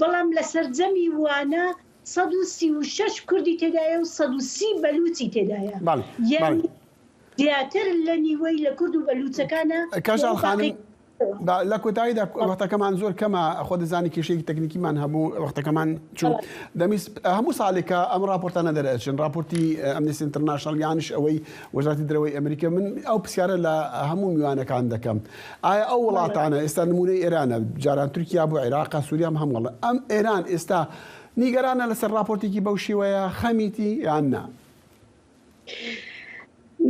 N: بەڵام لە سەرجەمی وانە 136 کوردی تێدایە و 130 بەلووچی تێدایە.
A: بەڵێ بەڵێ.
N: یانی زیاتر لە نیوەی لە کورد و بەلووچەکانە و
A: کەژاڵ
N: ئەو
A: خانم
N: باقی
A: با لە کۆتاییدا وەختەکەمان زۆر کەمە خۆ دەزانی کێشەیەکی تەکنیکیمان هەبوو وەختەکەمان چوو دەمویست هەموو ساڵێکە ئەم ڕاپۆرتانە دەرئەچن ڕاپۆرتی ئەمنستی ئینتەرناشناڵ یانیش ئەوەی وەزارەتی دەرەوەی ئەمریکا من ئەو پرسیارە لە هەموو میوانەکان دەکەم ئایا ئەو وڵاتانە ئێستا نموونەی ئێرانە، جاران تورکیا بوو، عێراقە، سووریا هەم وەڵ ئەم ئێران ئێستا نیگەرانە لەسەر ڕاپۆرتێکی بەو شێوەیە خەمیتی یان نا؟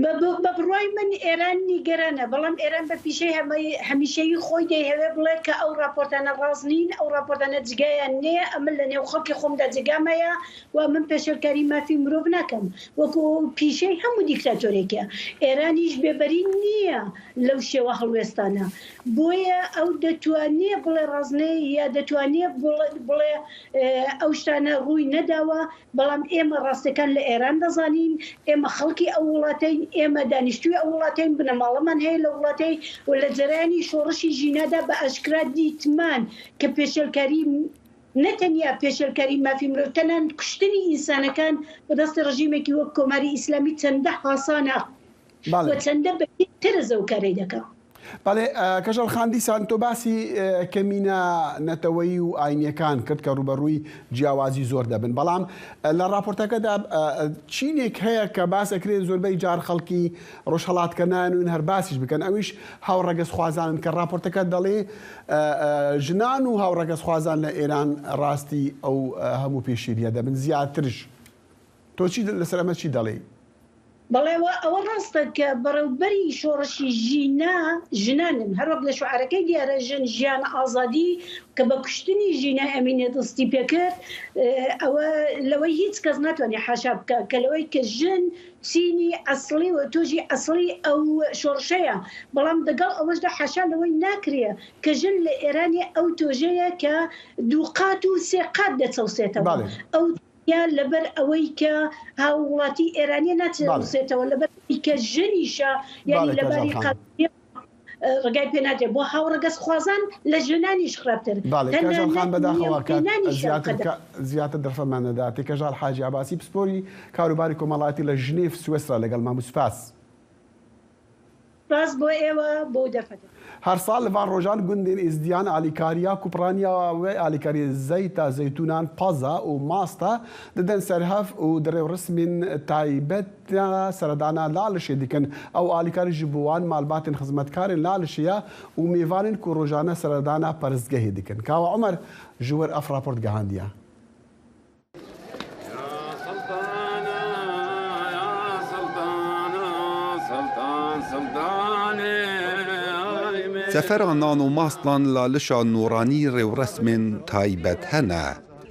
N: بە بڕوای من ئێران نیگەرانە، بەڵام ئێران بە پیشەی هەمیشەیی خۆی دەیهەوێ بڵێ کە ئەو ڕاپۆرتانە ڕاست نین، ئەو ڕاپۆرتانە جگایان نییە، ئەمن لە نێو خەڵکی خۆمدا جێگام هەیە و من پێشێلکاری مافی مرۆڤ ناکەم، وەکوو پیشەی هەموو دیکتاتۆرێکە. ئێرانیش بێبەری نییە لەو شێوە هەڵوێستانە. بۆیە ئەو دەتوانێ بڵێ ڕەزنێ یا دەتوانێ بڵێ ئەو شتانە ڕووی نەداوە، بەڵام ئێمە ڕاستیەکان لە ئێران دەزانین، ئێمە خەڵکی ئەو وڵاتەین، ئێمە دانیشتووی ئەو وڵاتەین، بنەماڵەمان هەیە لە وڵاتەی و لە جەرەیانی شۆڕشی ژینادا بە ئاشکرا دیتمان کە پێشێلکاری. نە تەنیا پێشێلکاری مافی مرۆڤ تەنانەت کوشتنی ئینسانەکان بە دەستی ڕژیمێکی وەک کۆماری ئیسلامی چەندە هاسانە و چەندە بە بێ ترس ئەو کارەی دەکا.
A: بەڵێ کەژاڵ خان دیسان تۆ باسی کەمینە نەتەوەیی و ئاینیەکان کرد کە ڕووبەڕووی جیاوازی زۆر دەبن بەڵام لە ڕاپۆرتەکەدا چینێک هەیە کە باس ئەکرێت زۆربەی جار خەڵکی ڕۆژهەڵات کە نایانوێن هەر باسیش بکەن ئەویش هاوڕەگەزخوازانن کە ڕاپۆرتەکە دەڵێ ژنان و هاوڕەگەزخوازان لە ئێران ڕاستی ئەو هەموو پێشیریە دەبن زیاترش تۆ چی لەسەر ئەمە چی دەڵێی؟
N: بەڵێ ئەوە ڕاستە کە بەڕێوبەری شۆڕشی ژینا ژنانن، هەروەک لە شوعارەکەی دیارە ژن ژیان ئازادی کە بە کوشتنی ژینا ئەمینی دەستی پێکرد، ئەوە لەوەی هیچ کەس ناتوانێت حاشا بکا کە لەوەی کە ژن چینی ئەسڵی و تۆژی ئەسڵی ئەو شۆڕشەیە، بەڵام دەگەڵ ئەوەشدا حاشا لەوەی ناکرێ کە ژن لە ئێرانێ ئەو تۆژەیە کە دووقات و سێ قات دەچەوسێتەوە ئەو یا لەبەر ئەوەی کە هاووڵاتی ئێرانیە ناچەوسێتەوە لەبەر ئەوەی کە ژنیشە یانی لە باری قانونیەوە ڕێگای پێ نادرێت بۆ هاوڕەگەزخوازان لە ژنانیش خراپتر
A: بەڵێ کەژاڵ خان
N: تەنانەت
A: بەداخەوە کات
N: نێوپێنانیشیان
A: زیاتر
N: قەدەغە.
A: زیاتر دەرفەتمان نەداتێ کەژاڵ حاجی عەباسی پسپۆری کاروباری کۆمەڵایەتی لە ژنێف سوێسرا لەگەڵمان بوو سوپاس.
N: سپاس بۆ ئێوە بۆ دەرفەتەکە.
A: هەر ساڵ لە ڤان ڕۆژان گوندێن ئێزدیان ئالیکاریا کوپرانیا وێ ئالیکاری زەیتا زەیتونان پەزە و ماستە ددەن سەر هەف و di rêwresmên taybet de seredana Lalişê dikin. Ew alîkarî ji bo wan malbatên xizmetkarên Lalişê ye û mêvanên ku rojane seredana perestgehê dikin. Kawa Omer ji wir ev raport gihandiye.
O: Sefera nan û mastan Lalişa Nûranî rêwresmên taybet hene.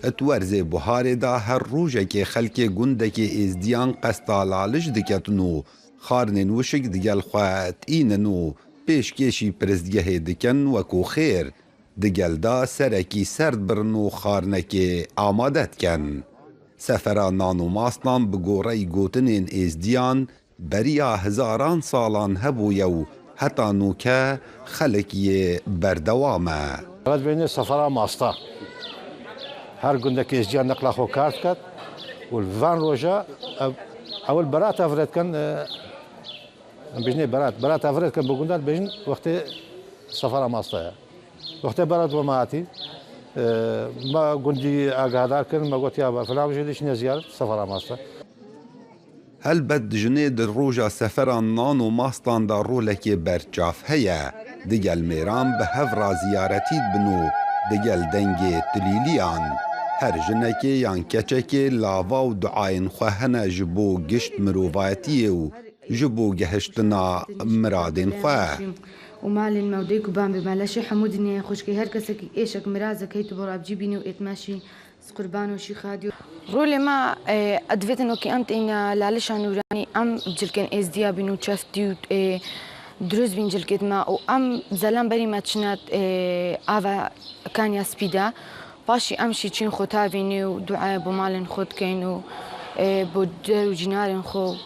O: Di werzê buharê de her rojekê xelkê gundekê Êzdiyan qesta Laliş diketin û xarinên wişik digel xwe tînin û pêşkêşî piristgehê dikin wekû xêr. Di gel de serekî serd birin û xarinekê amade dikin. Sefera nan û mastan bi gorey gotinên Êzdiyan beriya hezaran salan hebûye û heta nûke xelk yê berdewam e.
P: Red bêne sefera masta. Her gundek Êzdiyan neqla xwe kar diket û li van roja ev ewil berata vire dikin em bêjinê berat, berata vire dikin bi gundan dibêjin wextê sefera masta ye. Wextê berat bo me hatî me gundî agahdar kirin me got ya filan jî diçine ziyaret sefera masta.
O: Helbet jinê di roja sefera nan û mastan de rolekê berçav heye. Digel mêran bi hev re ziyaretî dibin û digel dengê tilîliyan. Her jinekê yan keçekê lava û duayên xwe hene ji bo gişt mirovayetiyê û ji bo gehiştina miradên xwe.
Q: Rolê me divêtin wekî em têne Lalişa Nûranî em cilkên Êzdiya bîn û çeftî û dirust bîn cilkêt me û em zelam berî me çine ava Kaniya Spî de paşî em şîçîn xwe tavînê û duayê bo malên xwe dikeyn û bo der û cînarên xwe.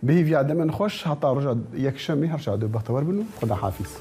A: Bi hêviya demên xweş heta roja yekşemê her şad û bextewer bin û Xuda hafîz.